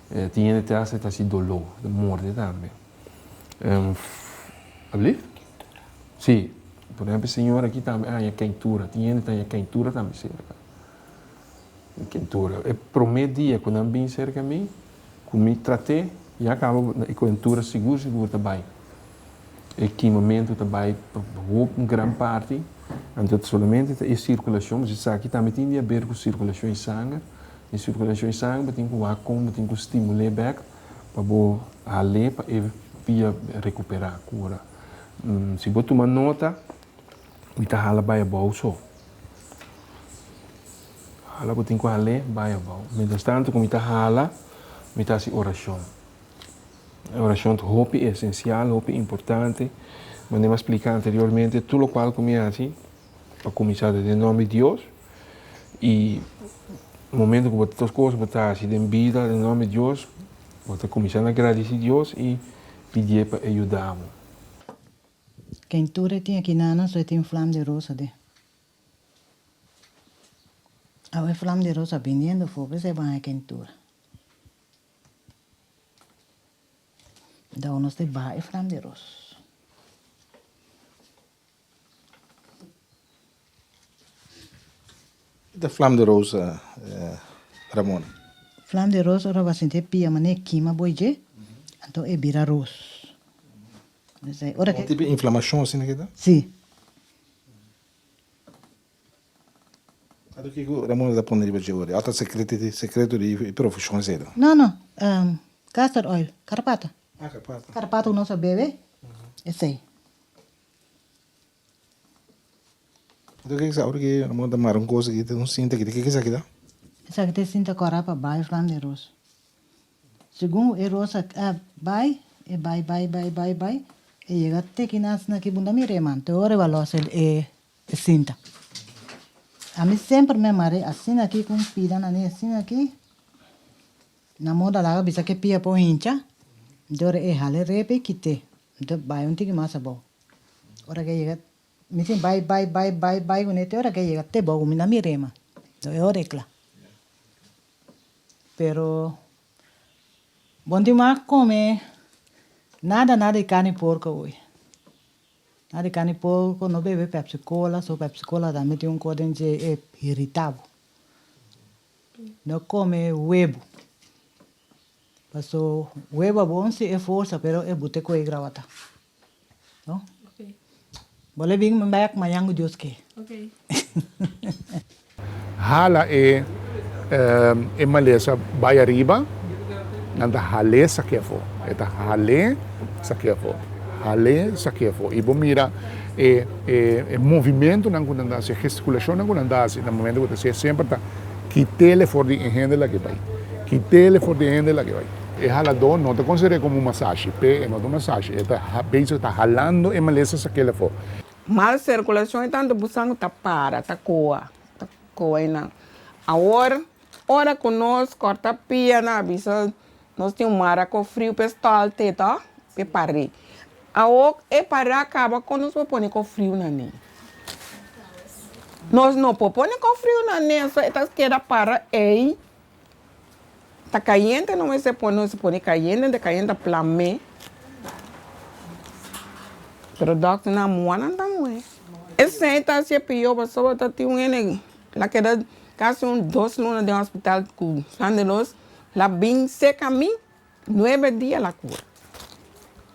Speaker 5: tin hende te hasta e ta hasi doló, e ta morde tambe. Alblief? Sí, por ehempel e señora aki tambe a haña keintura, tin hende ta haña keintura tambe serka. Keintura, e prome dia ku nan bin serka mi, ku mi trat'é, ya kaba e keintura sigur sigur ta bai. E kimamentu ta bai pa hopi un gran parti, anto solamente ta e sirkulashon, pasobra esaki tambe tin di haber ku sirkulashon di sanger, e sirkulashon di sanger bo tin ku wak kon bo tin ku stimul'é bèk pa bo hal'é pa e pia rekuperá, kura. Si bo tuma nota, mi ta hala bai abou so. Hala bo tin ku hal'é bai abou. Mientras tanto ku mi ta hala, mi ta hasi orashon. E orashon ta hopi esensial, hopi importante. Manera mi a splika anteriormente, tur lokual ku mi hasi pa kuminsá ta den nòmber di Dios. I momento ku bo ta tur kos bo ta hasi den bida den nòmber di Dios, bo ta kuminsá na gradisí Dios i pidié pa e yuda bo.
Speaker 4: Ken tur e tin aki nana so e tin flam di rosa den. Awe flam di rosa biniendo for p'esei bo haña kentura. Dau nos ta baha e flam di ros.
Speaker 1: Kita flam di ros, Ramona?
Speaker 4: Flam di ros ora bo a sinti e pia manera e kima bo dje, anto e bira ros. Ora ke.
Speaker 1: Un tipo inflamashon asina ke ta?
Speaker 4: Si.
Speaker 1: Anto kiko Ramona ta pone riba dje ora? Ata sekreto di sekreto di e profeshon esei ta?
Speaker 4: No no, castor oil, karpata.
Speaker 1: Ah karpata.
Speaker 4: Karpata ku nos a bebe, esei.
Speaker 1: Anto kiko sa ora ke Ramona ta mara un kos aki ta un sinta aki, kiko esaki ta?
Speaker 4: Esaki ta e sinta kòrá pa bai flan di ros. Segun e ros a bai, e bai bai bai bai bai, e yega te ki nan asina ki bunda mir'é man, te ora e ba lòs e sinta. Ami semper mi a mar'é asina aki ku un pida na ni asina aki, na moda laga bisa ke pia por hincha, enton ora e hala e repi e kit'é, enton bai un tiki mas abou. Ora ke yega, mi tin bai bai bai bai bai kuné te ora ke yega te bou mi na mir'é man, enton e ora e kla. Pero bon tin mas come nada nada di carni porco hoy. Nada di carni porco, no bebe Pepsi cola, so Pepsi cola tambe tin un cosa den dje e irita bo. No come webo, paso webo a bon si e forsa pero e bute cu e grawata. No? Bo le bin bek mañan cu Dios ke.
Speaker 2: Hala e e malesa bai ariba, nan ta hal'é sak'é afó. E ta hal'é sak'é afó, hal'é sak'é afó. I bo mira e e movimentonan ku nan ta hasi, e gestikulashonnan ku nan ta hasi na momento ku ta hasié semper ta kit'é for di e hende lag'é bai, kit'é for di e hende lag'é bai. E haladó no ta konsider'é komo un masashi, p'e e no ta un masashi, e ta bezig ta halando e malesa sak'é afó.
Speaker 9: Mal sirkulashon e tantu bo sangu ta para, ta koa, ta koa einan. Awor, ora ku nos kòrta pia nan a bisa nos tin un mara ku friu p'e stòlte to, p'e par'é. Awor e pará kaba kon nos por pone ku friu na ne? Nos no por pone ku friu na ne, so e ta keda para ei. Ta kayente no mester pone, nos pone kayente, enta kayente ta plam'é. Pero dòkternan mua nan ta muhé. Esei ta hasié pió pasobra ta tin un hende la keda kasi un dos luna den hospital ku san de nos la bin seka mi nuebe dia la kura.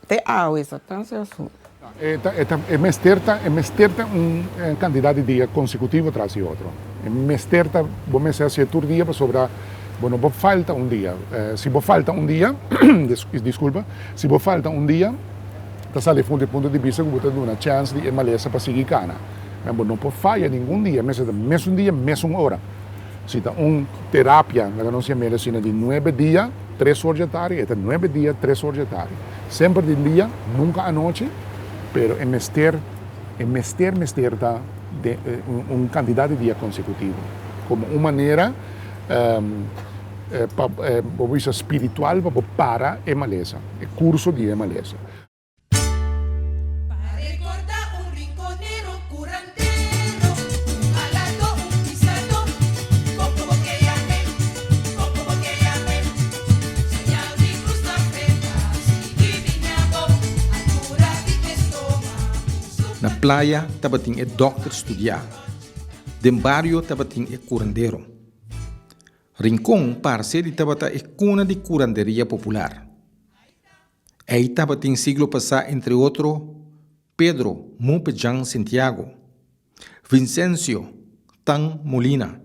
Speaker 9: Te awe sa tan si asuntu.
Speaker 2: E ta e ta e mester ta e mester ta un kantidat di dia konsekutivo tras di otro. E mester ta bo mester hasié tur dia pasobra bo no por falta un dia. Si bo falta un dia, diskulpa, si bo falta un dia ta sali for di punto di bista ku bo ta duna chèns di e malesa pa sigui kana. Bo no por faya ningun dia, mester ta mesun dia, mesun ora. Si ta un terapia, laga nos yam'el asina, di nuebe dia, tres or dje tardi, e ta nuebe dia, tres or dje tardi. Semper di dia, nunka anochi, pero e mester, e mester mester ta den un kantidat di dia konsekutivo, komo un manera pa bo bisa spiritual pa bo para e malesa, e kurso di e malesa.
Speaker 1: Na playa tabatin e dòkter studiá. Den bario tabatin e kurandero. Rincon parse di tabata e kuna di kuranderia popular. Ei tabatin siglo pasá entre otro Pedro Mupe Jan Sintiago, Vincencio Tan Molina,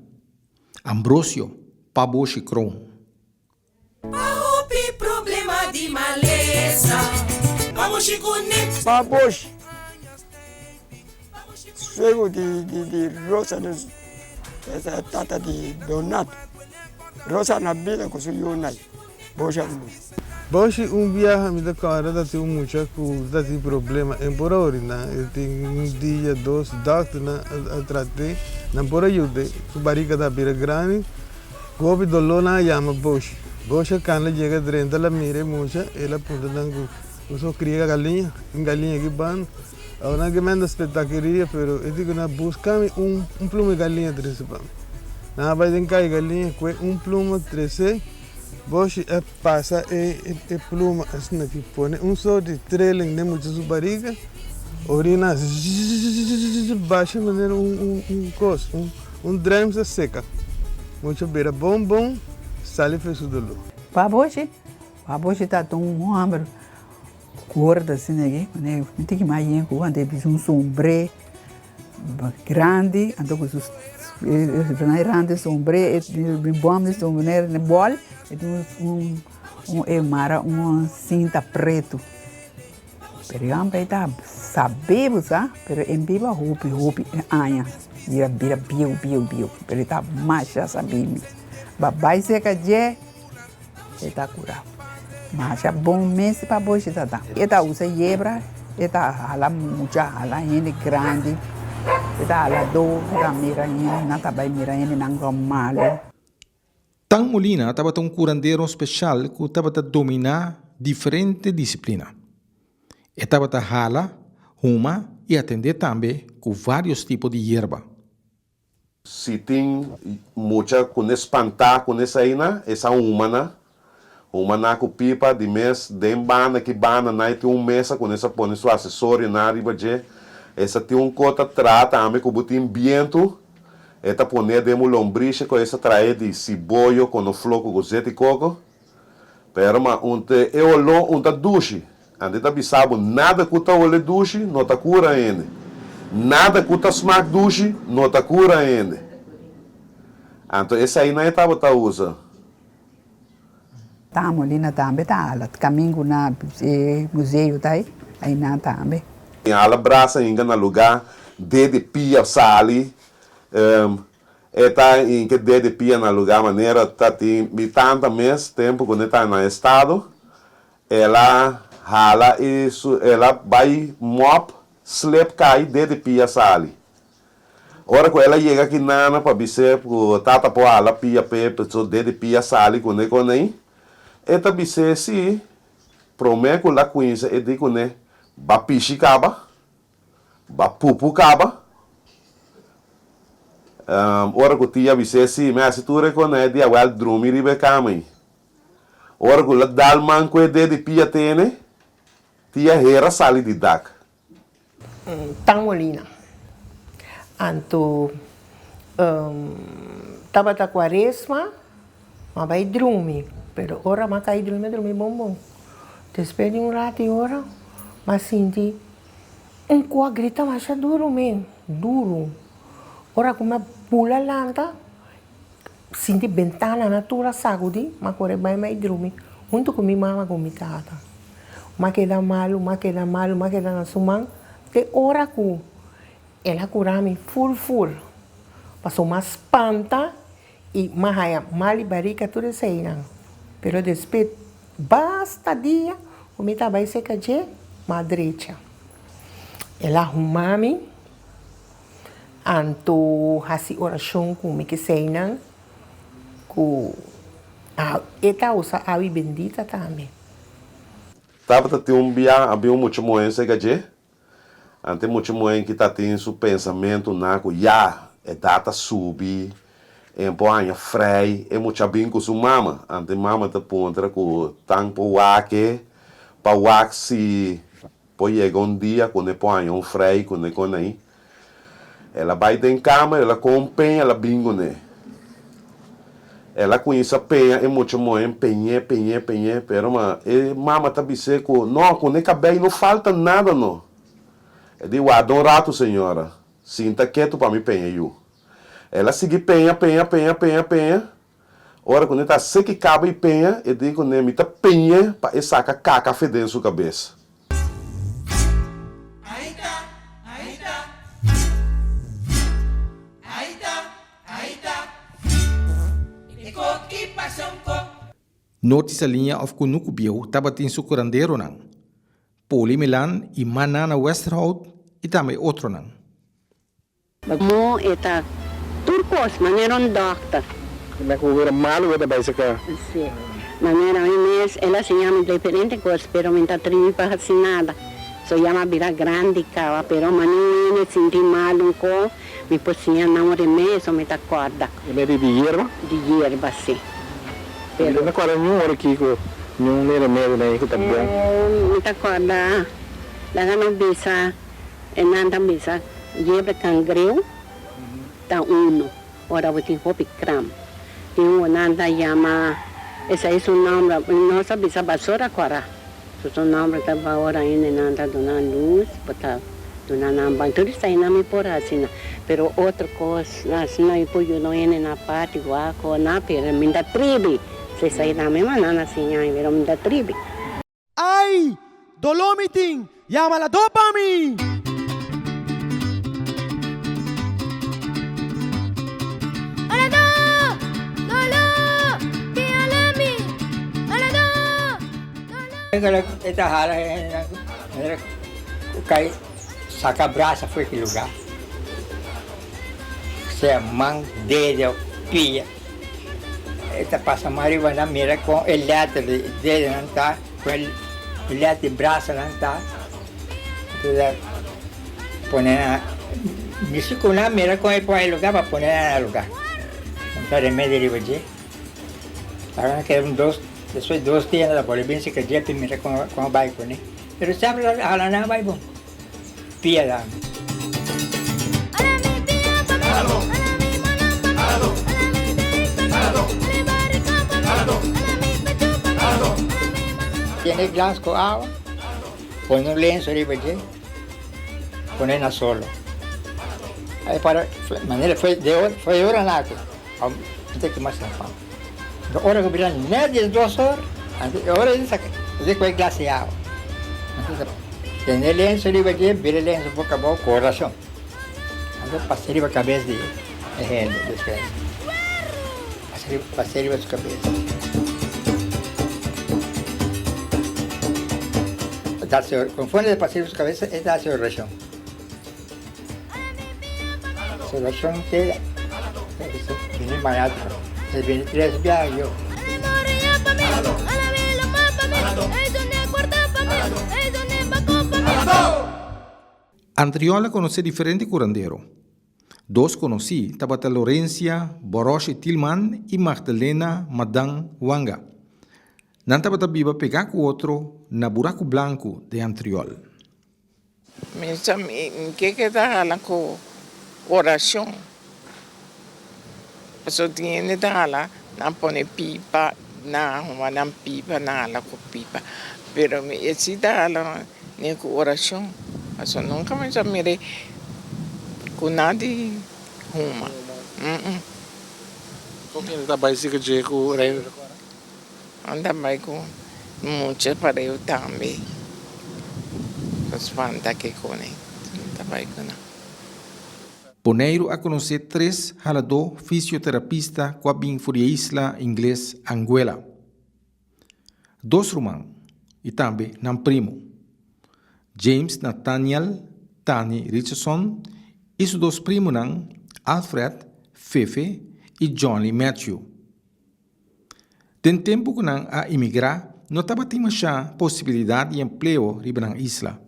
Speaker 1: Ambrosio Paboshi Kroon.
Speaker 18: Pa hopi problema di malesa, Paboshi kuné.
Speaker 19: Paboshi, suegu di Rosa, tata di Donato. Rosa na bida ku su yunan. Boshi a muri.
Speaker 20: Boshi un biaha mi ta kòrda ta tin un mucha ku ta tin problema en por a oriná e tin un dia dos dòkternan a trat'é nan por a yud'é su barika ta bira grandi ku hopi doló nan a yama Boshi Boshi a kanda yega drenta el a mira e mucha el a puntra nan ku bo so kria galiña tin galiña aki banda awor nan ke manda spetakeria pero e di ku nan buska mi un pluma di galiña trese pa mi nan a bai den kai galiña kue un pluma trese. Boshi a pasa e pluma asina ki pone un sort di trailing den mucha su bariga, orina zzzzzz basha manera un kos, un druim sa seka. Mucha bira bon bon sali for su doló.
Speaker 10: Pa Boshi, pa Boshi ta un homber. Gordo asina aki, manera un tiki mas yen ku anto e bisa un sombré grandi, anto ku su rand di sombré, e bòm di sombré na bòl, e tin un un e mara un sinta pretu. Pero e homber ei ta sabé bo sa, pero e biba hopi hopi aña, bira bira bieu bieu bieu, pero e ta masha sabí mes. Ba bai serka dje. E ta kura masha bon mes pa bo shi ta da. E ta usa yebra, e ta hala mucha, hala hende grandi, e ta hala do, e ta mira hende, nan ta bai mira hende nan ku malu.
Speaker 1: Tan Molina tabata un kurandero speshal ku tabata dominá diferente disiplina. E tabata hala, huma i atendé tambe ku vários tipo di yerba.
Speaker 21: Si tin mucha ku ne spantá ku ne saina, e sa huma na. Huma na ku pipa di mes den banda ki banda na e tin un mesa ku ne sa pone su asesorionan riba dje. E sa tin un kota tra tambe ku bo tin bientu, e ta pone den bo lombrisha ku e sa trae di siboyo kono floko ku zeti koko. Pero ma un te e oló un ta dushi. Ante ta bisa bo nada ku ta ole dushi no ta kura hende. Nada ku ta smak dushi no ta kura hende. Anto eseinan e tabata usa.
Speaker 10: Ta Molina tambe ta ala kamingu na e museo ta ei, einan tambe.
Speaker 21: E ala brasa hinka na lugá dede pia sali. E ta hinka dede pia na lugá manera ta tin mi tanta mes tempu ku ne ta na estado. El a hala i su el a bai mop, slip kai dede pia sali. Ora ku el a yega ki nana pa bis'é ku tata por hala pia p'e paso dede pia sali kuné konei, e ta bis'é si, promé ku la kuinsa e di kuné, Ba pishi kaba, ba pupu kaba. Ora ku tia bis'é si, mi hasi tur e konei e dia wèl drumi riba e kama ei. Ora ku la dal man ku e ded di pia tene, tia hera sali di dak.
Speaker 22: Tan Molina. Anto tabata kuaresma, m'a bai drumi, pero ora m'a kai drumi, m'a drumi bon bon. Despues di un rato i ora, m'a sinti un kua grita masha duru men, duru. Ora ku m'a bula lanta, Sinti bentananan tur a sagudi, m'a kore bai mei drumi huntu ku mi mama ku mi tata. M'a keda malu, m'a keda malu, m'a keda na su man te ora ku el a kura mi ful ful. Paso m'a spanta i m'a haya mal di barika tur eseinan. Pero despues basta dia ku mi ta bai seka dje, m'a drecha. El a huma mi. Anto hasi orashon ku mi keseinan ku e ta usa awi bendita tambe.
Speaker 21: Tabata tin un bia a bin un mucha muhé serka dje. Ante mucha muhé ki ta tin su pensamentunan ku ya, edat a subi, e por haña frei. E mucha a bin ku su mama. Ante mama ta puntra ku tan por wak e, pa wak si Por yega un dia ku ne por haña un frei ku ne kon ei. El a bai den kamer, el a kon un peña, el a bin kuné. El a kuminsá peña e mucha muhé, peñ'é, peñ'é, peñ'é, pero ma e mama ta bis'é ku no, ku ne kabei no falta nada no. E di, Warda un ratu señora, sinta ketu pa mi peña yu. El a sigui peña, peña, peña, peña, peña. Ora ku ne ta seki kaba i peña, e di ku ne, Mi ta peñ'é pa e saka kaka fe den su kabes.
Speaker 1: Norti Saliña òf Kunuku Bieu tabatin su kuranderonan, Poli Milan i Manana Westerhout i tambe otronan.
Speaker 23: Mo e ta tur kos, manera un dòkter.
Speaker 7: Na ku wera malu bo ta bai saka.
Speaker 23: Si. Manera mi mes, el a siña mi diferente kos, pero mi ta tribi pa hasi nada. So ya mi a bira grandi kaba, pero mane un hende sinti malu un ko, mi por siña nan un remedio, so mi ta kòrda.
Speaker 7: Remedi di yerba?
Speaker 23: Di yerba, si.
Speaker 7: Pero. Mi no ta kòrda niun ora kiko, niun remedio na ei ku ta bon.
Speaker 23: Mi ta kòrda, laga nos bisa. E nan ta bisa yebra cangreu ta uno ora bo tin hopi kram. Tin un nan ta yama esei su nomber nos ta bisa basora kora. Su su nomber ta ba ora hende nan ta duna luz, bo ta duna nan ban. Tur esainan mi por haci na, pero otro cos asina mi por yuda un hende na parti wak o na, pero mi ta tribi. Si esainan mi manan a siña mi, pero mi ta tribi.
Speaker 18: Ai! Doló mi tin, yama la do pa mi!
Speaker 6: E ta hala hendenan manera ku kai saka brasa for ki lugá, sea man, dedo, pia. E ta pasa man riba nan mira kon e lèter di dedonan ta, kon e lèter di brasanan ta. Entonces pone nan, misti ku nan mira kon e pon e lugá pa pone nan na lugá. Nan ta remedi riba dje. Ahora nan keda un dos, despues dos dia nan ta bolbe bin sika dje pa mira kon a bai kuné. Pero semper ta hala nan a bai bon. Pia dan. Tiene glas ku awa, pone un lenso riba dje, pone na solo. Ai para manera foi de ora foi ora naki. Antes ki mas temprano. Enton ora ku bira net 12 or, anto e ora ei saka e kue glas di awa. Anto ta tene lenso riba dje, bira e lenso boka abou ku orashon. Anto pasa riba kabes di e hende despues. Pasa riba pasa riba su kabes. Ta hasi konforme ta pasa riba su kabes e ta hasi orashon. Su orashon te bini mañana e bini tres biaha yo.
Speaker 1: Antriol a konosé diferente kurandero. Dos konosí tabata Lorencia Boroshi Tilman i Magdalena Madan Wanga. Nan tabata biba pegá ku otro na Buraku Blanku den Antriol.
Speaker 9: Mi sa mi ke keda hala ku orashon. Pasobra tin hende ta hala nan pone pipa nan huma nan pipa nan hala ku pipa pero mi e si ta hala ni ku orashon pasobra nunka mi sa mira ku nadi huma.
Speaker 7: Kon hende ta bai sika dje ku Reino di Kora?
Speaker 9: Nan ta bai ku mucha pareu tambe. Ta spanta ke kone ta bai ku nan.
Speaker 1: Boneiru a konosé tres haladó fisioterapista ku a bin for di e isla ingles Anguela. Dos ruman i tambe nan primu, James Nathaniel Tani Richardson i su dos primunan Alfred Fefe i Johnny Matthew. Den tempu ku nan a imigrá no tabatin mashá posibilidat di empleo riba nan isla.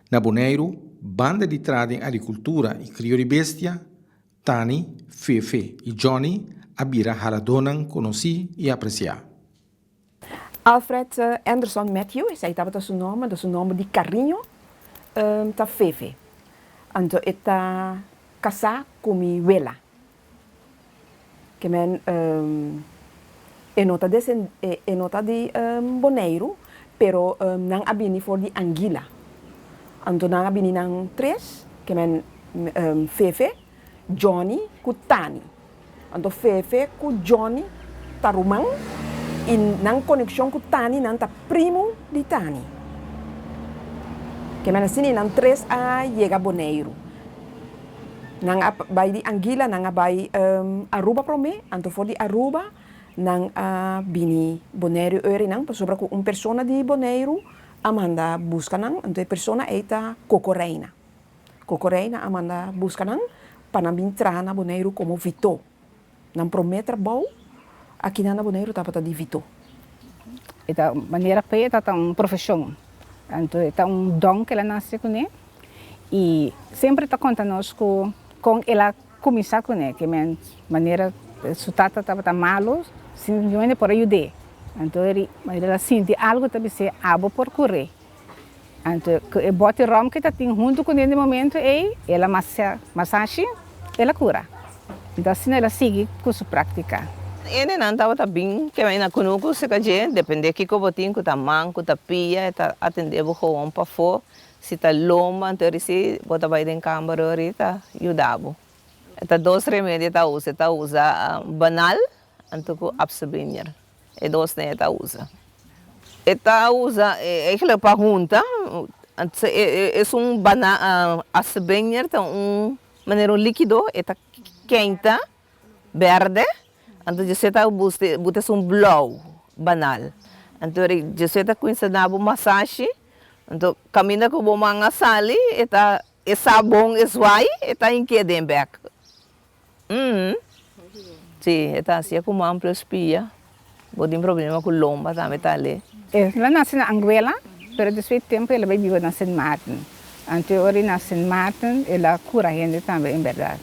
Speaker 1: Na Boneiru, banda di traha den agrikultura i krio di bestia, Tani, Fefe i Johnny a bira haladónan konosí i apresiá.
Speaker 14: Alfred Anderson Matthew, esei tabata su nòmber, anto su nòmber di kariño ta Fefe. Anto e ta kasá ku mi wela. Ke men e no ta desen e no ta di Boneiru pero nan a bini for di Anguila. Anto nan a bini nan tres ke men Fefe, Johnny ku Tani. Anto Fefe ku Johnny ta ruman i nan konekshon ku Tani nan ta primu di Tani. Ke men asina nan tres a yega Boneiru. Nan a bai di Anguilla, nan a bai Aruba promé, anto for di Aruba nan a bini Boneiru eurinan, pasobra ku un persona di Boneiru a manda buska nan, anto e persona ei ta Coco Reina. Coco Reina a manda buska nan pa nan bin traha na Boneiru komo vitó. Nan promé trabou akinan na Boneiru tabata di vitó.
Speaker 12: E ta manera p'e e ta un profeshon, anto e ta un don ku el a nase kuné. I semper ta konta nos ku kon el a kuminsá kuné, ke men manera su tata tabata malu, sin niun hende por a yud'é. Anto el a sinti algu ta bis'é, Abo por kur'é. Anto ku e bòti ròm ke ta tin huntu kuné den momentu ei, el a masashi, el a kura. Anto asina el a sigui ku su práktika.
Speaker 8: Hendenan tabata bin kema na kunuku seka dje, depende kiko bo tin, ku ta man, ku ta pia, e ta atende bo gewoon pafó. Si ta lomba anto risi bo ta bai den kamber ori ta yuda bo. E ta dos remedio e ta usa, e ta usa banal anto ku apsebinier, e dosnan e ta usa. E ta usa eigenlijk pa hunta, esun bana apsebinier ta un manera un likido e ta keinta berde, anto José ta buta esun blou banal. Anto José ta cuminsa na bo masashi, anto caminda cu bo man a sali e ta e sabon e zwai e ta hinke den bek. Umm si e ta hacia cu man plus pia, bo tin problema cu lomba tambe ta le.
Speaker 12: El a nace na Anguela, pero despues di tempo el a bay biba na Sint Maarten. Anto ora e na Sint Maarten el a cura hende tambe en berdad.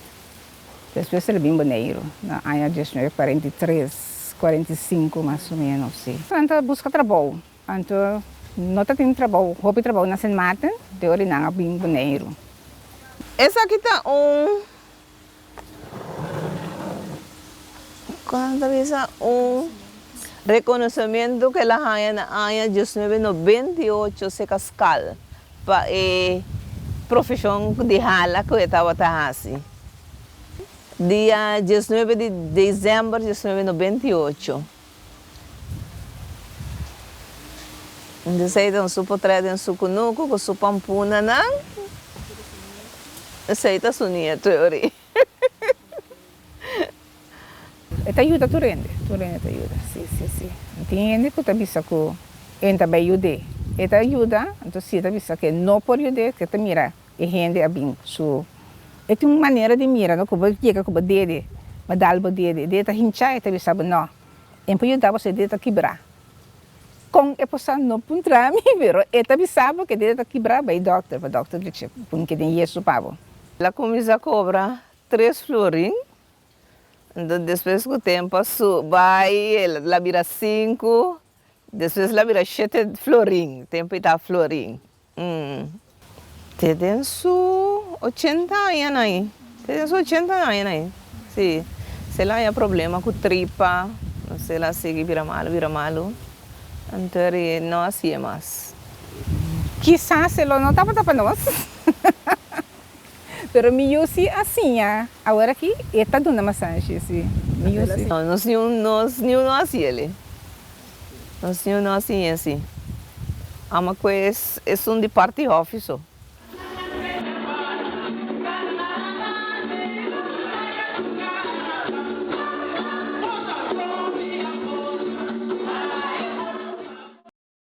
Speaker 12: Despues el a bin Boneiru na aña diesnuebe kuarenta i tres, kuarenta i sinku mas o menos, si. Nan ta buska trabou, anto no ta tin trabou, hopi trabou na Sint Maarten, de ora nan a bin Boneiru.
Speaker 8: Esaki ta un, kon nan ta bisa, un rekonosementu ku el a haña na aña diesnuebe nobenta i ocho seka skal pa e profeshon di hala ku e tabata hasi. Dia diesnuebe di desèmber diesnuebe nobenta i ocho. Esei ta un su potrèt den su kunuku ku su pampunanan. Esei ta su nietu e ori.
Speaker 12: E ta yuda tur hende, tur hende ta yuda, si, si, si. Tin hende ku ta bisa ku e ta bai yud'é, e ta yuda, anto si e ta bisa ku e no por yud'é, ke ta mira e hende a bin su, e tin un manera di mira no, ku bo yega ku bo dede, bo dal bo dede, e dede ta hinchá, e ta bisa bo no, e por yuda bo si e dede ta kibrá. Kon e por sa no puntra mi, pero e ta bisa bo ku e dede ta kibrá, bai dòkter, pa dòkter dichi pun ke den yesu pa bo.
Speaker 8: El a kuminsá kobra tres florin Enton despues ku tempu a su bai el a bira sinku, despues el a bira shete florin, tempu i ta florin. Te den su ochenta añanan ei, te den su ochenta añanan ei, si. Si el a haña problema ku tripa, si el a sigui bira malu, bira malu, anto e no a hasié mas.
Speaker 12: Kisas e lo no tabata pa nos. Pero mi yu si a siña awor aki e ta duna masashi si mi yu si.
Speaker 8: No, nos niun nos niun no hasi ele. Nos niun no a siña si. Ama ku es esun di parti hòfi so.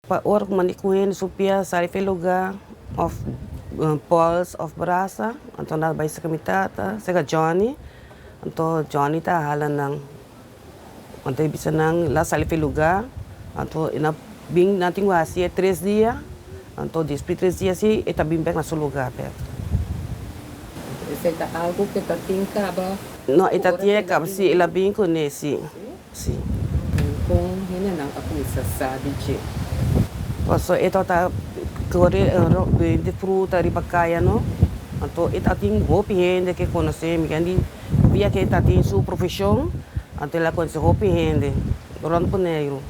Speaker 11: Pa ora ku mandi ku hende su pia sali for e lugá òf pòls òf brasa, anto nan a bai serka mi tata, serka Johnny, anto Johnny ta hala nan, anto e bisa nan la sali for e lugá, anto e na bin nan tin ku hasié tres dia, anto despues di tres dia si e ta bin bèk na su lugá bèk.
Speaker 9: Esei ta algu ku e ta tin kaba?
Speaker 11: No, e ta tin kaba, si, el a bin kuné, si. Sí.
Speaker 9: Kon hendenan a kuminsá sa di dje?
Speaker 11: Pasobra e tabata kore bende fruta riba kaya no. Anto e tabatin hopi hende ke konosé mi. Ken di via ke e tabatin su profeshon, anto el a konosé hopi hende rònt Boneiru.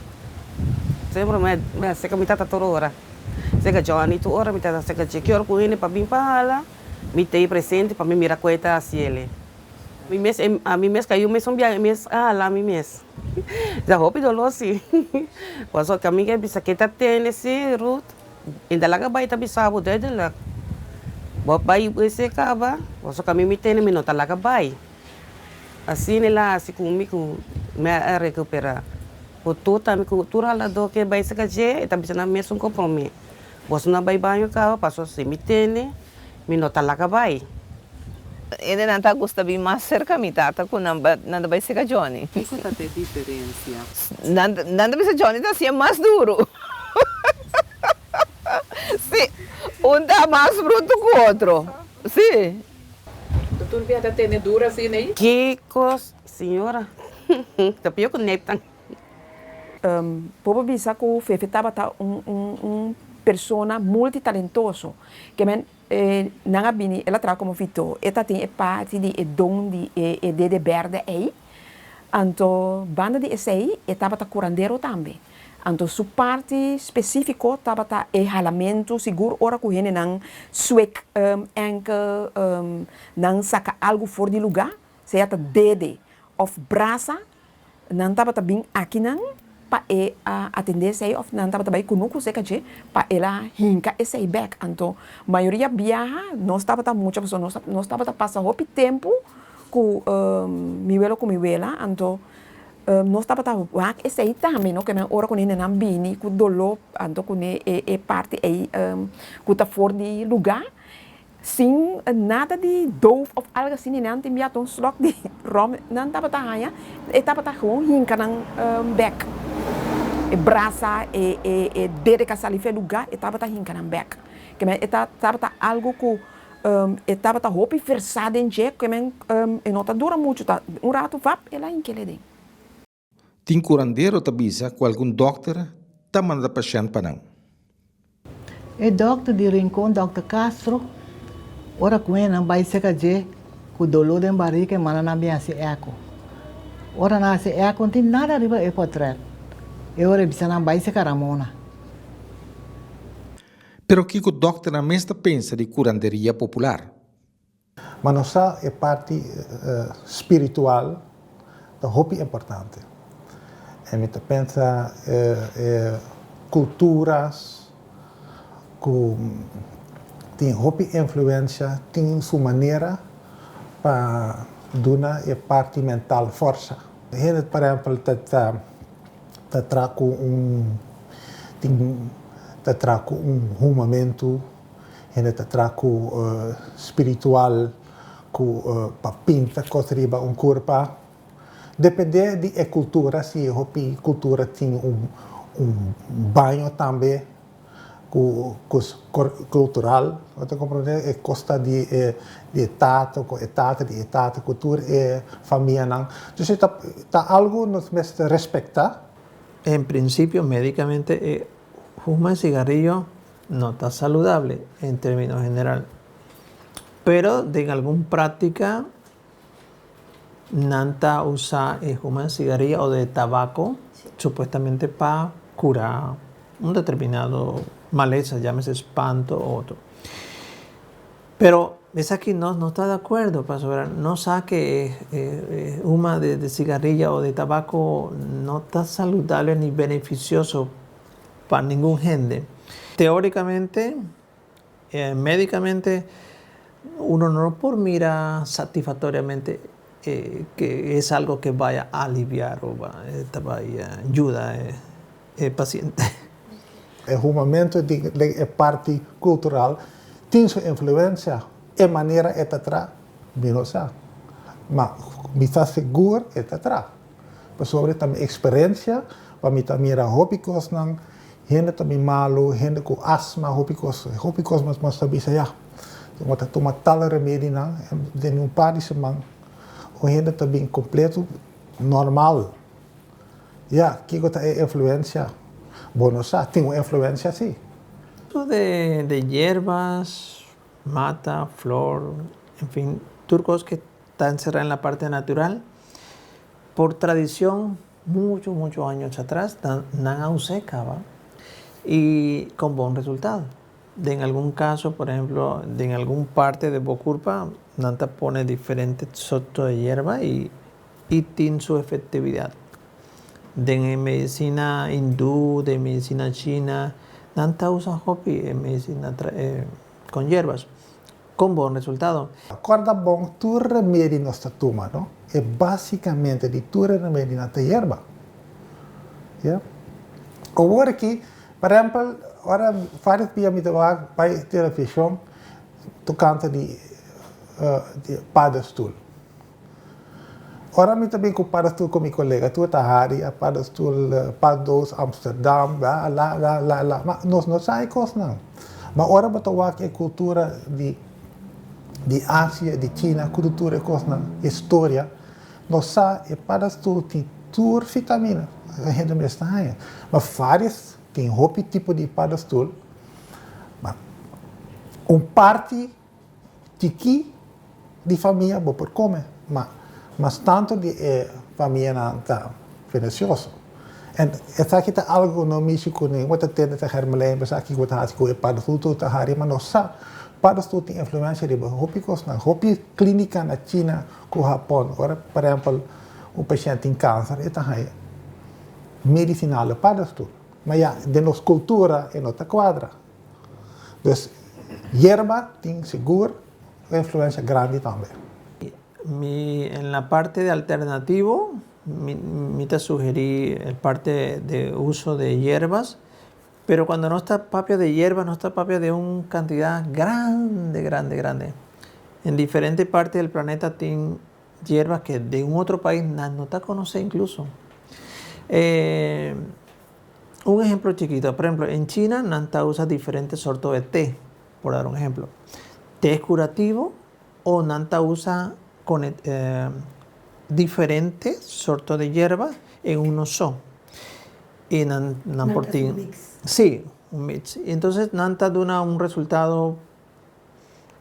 Speaker 11: Semper mi a seka mi tata tur ora. Seka Johnny tur ora mi tata seka dje. Ki ora ku hende pa bin pa hala, mi ta ei presente pa mi mira ku e ta hasi el. Mi mes ami mes ka yu mes un biaha mi mes a hala mi mes. Ta hopi doló si. Pasobra ke ami ke bisa ke ta tene si Ruth i ta laga bai ta bisa bo duidelijk. Bo bai esei kaba pasobra ke ami mi tene mi no ta laga bai. Asina el a hasi ku mi ku mi a rekupera. Ku tur tambe ku tur haladó ke bai saka dje e ta bisa nan mesun kompromi. Boso no a bai baño kaba pasobra si mi tene mi no ta laga bai.
Speaker 8: Hendenan ta gusta bin mas serka mi tata ku nan nan ta bai serka Johnny.
Speaker 9: Kiko ta te diferensia?
Speaker 8: Nan nan ta bisa Johnny ta hacié mas duru. Si, un ta mas bruto ku otro. Si.
Speaker 9: Ta tur bia ta tene duru asina ei?
Speaker 11: Kiko, señora? Ta pio ku nep tan.
Speaker 14: Bo por bisa ku Fefe tabata un un un persona multitalentoso. Ke men nan a bini, el a traha komo fito. E ta tin e parti di e don di e e dede bèrdè ei. Anto banda di esei e tabata kurandero tambe. Anto su parti spesífiko tabata e halamentu, sigur ora ku hendenan suek enkel, nan saka algu for di lugá, sea ta dede òf brasa, nan tabata bin akinan pa e a atendé esei òf nan tabata bai kunuku serka dje pa el a hinka esei bèk. Anto mayoria biaha nos tabata mucha pasobra nos nos tabata pasa hopi tempu ku mi welo ku mi wela, anto nos tabata wak esei tambe no, kemen ora ku hendenan bini ku doló anto ku ne e parti ei ku ta for di lugá sin nada di doof of algo asina nan tin bia ta un slok di rom nan tabata haña e tabata gewoon hinka nan bek e brasa e e dede ku a sali for e lugá e tabata hinka nan bek kemen e tabata algo ku E tabata hopi versá den dje ku e men e no ta dura muchu, ta un ratu vap el a hink'el den.
Speaker 1: Tin kurandero ta bisa ku algun dòkter ta manda pashènt pa nan.
Speaker 4: E dòkter di Rincon, dòkter Castro, ora ku e nan bai serka dje ku doló den barika e manda nan bin hasi èko. Ora nan hasi èko no tin nada riba e pòtrèt. E ora e bisa nan bai serka Ramona.
Speaker 1: Pero kiko dòkternan mes ta pensa di kuranderia popular?
Speaker 3: Ma nos sa e parti spiritual ta hopi importante. En mi ta pensa e kulturas ku tin hopi influensia tin su manera pa duna e parti mental forsa. Hende por ehempel ta ta traha ku un tin ta traha ku un humamentu, hende ta traha ku spiritual ku pa pinta kos riba un kurpa. Depende di e kultura si hopi kultura tin un un baño tambe. Ku kos kultural, bo ta komprondé? E kos ta di e di e tata ku e tata di e tata ku tur e famianan. Entonces ta ta algu nos mester respektá.
Speaker 13: En principio médicamente e huma e cigarrillo no ta saludable en término general, pero den algun práctica nan ta usa e huma de cigarilla o de tabaco supuestamente pa cura un determinado maleza, llámese espanto o otro. Pero esaki nos no ta de acuerdo pasobra nos sa que e huma de cigarilla o de tabaco no ta saludable ni beneficioso pa ningun hende. Teóricamente Médicamente uno no por mira satisfactoriamente que es algo que vaya a aliviar o ta bay yuda e paciente.
Speaker 3: E humamentu di den e parti kultural tin su influensia. E manera e ta tra, mi no sa. Ma mi ta sigur e ta tra. Pasobra ta mi eksperensia, pa mi ta mira hopi kosnan Hende ta bin malu, hende ku asma, hopi kos, hopi kos mas mas ta bisa ya, bo ta tuma tal remedinan, den un par di siman un hende ta bin kompleto normal. Ya, kiko ta e influensia? Bo no sa, tin un influensia si.
Speaker 13: De de yerbas, mata, flor, en fin, tur kos ke ta enserá en la parte natural, por tradicion Mucho, mucho años atras nan a us'é caba y con bon resultado. Den algun caso, por ehemplo, den algun parte de bo curpa nan ta pone diferente sorto de yerba y y tin su efectividad. Den e medicina hindú, den medicina china, nan ta usa hopi e medicina con yerbas. Con bon resultado.
Speaker 3: Corda bon tur remedi nos ta tuma no e basicamente di tur e remedinan ta yerba ya awor aki por ehempel ora varios bia mi ta wak bay television tocante di di paddenstoel ora mi ta bin cu paddenstoel cu mi colega tur ta hari a paddenstoel paddo's Amsterdam la la la la ma nos no sa e cosnan. Ma ora bo ta wak e kultura di di Asia, di China, ku tur e kosnan, historia, nos sa e padastul tin tur vitamina, e hende mes ta haña. Ma vários tin hopi tipo di padastul, ma un parti chikí di famia bo por kome, ma mas tantu di e. famianan ta beneficioso. En esaki ta algo ku no mishi kuné. Bo ta tende ta Hermelijn bisa aki ku bo ta hasi ku e paddenstoel tur ta hari, ma nos sa paddenstoel tin influensia riba hopi kosnan. Hopi klínika na China ku Hapon, ora por ehèmpel un pashènt tin kanser e ta haña medisinal paddenstoel. Ma ya, den nos kultura e no ta kuadra. Dus yerba tin sigur un influensia grandi tambe.
Speaker 13: Mi en la parte de alternativo mi mi ta sugeri el parte de uso de yerbas, pero cuando nos ta papia de yerbas nos ta papia de un cantidad grande grande grande. En diferente parte del planeta tin yerbas que den un otro pais nan no ta conoce incluso. Un ehemplo chikito, por ehemplo en China nan ta usa diferente sorto de te, por dar un ehemplo. Te curativo o nan ta usa con diferente sorto de yerba en uno so. Y nan nan por tin. Sí, un mix. Y entonces nan ta duna un resultado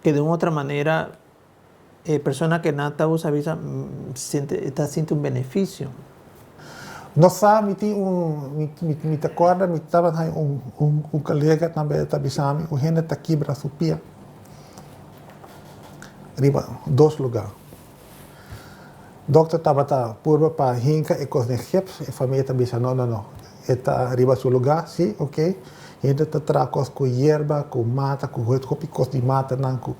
Speaker 13: que de un otra manera e persona que nan ta usa bisa siente ta sinti un beneficio.
Speaker 3: No sa mi tin un mi mi mi ta corda mi tabata haña un un un colega tambe ta bisa mi un hende ta kibra su pia riba dos lugar. Dokter tabata purba pa hinka e kos den gips, e famia ta bisa no no no e ta riba su lugar si ok, hende ta traha kos ku yerba ku mata ku hopi kos di matanan ku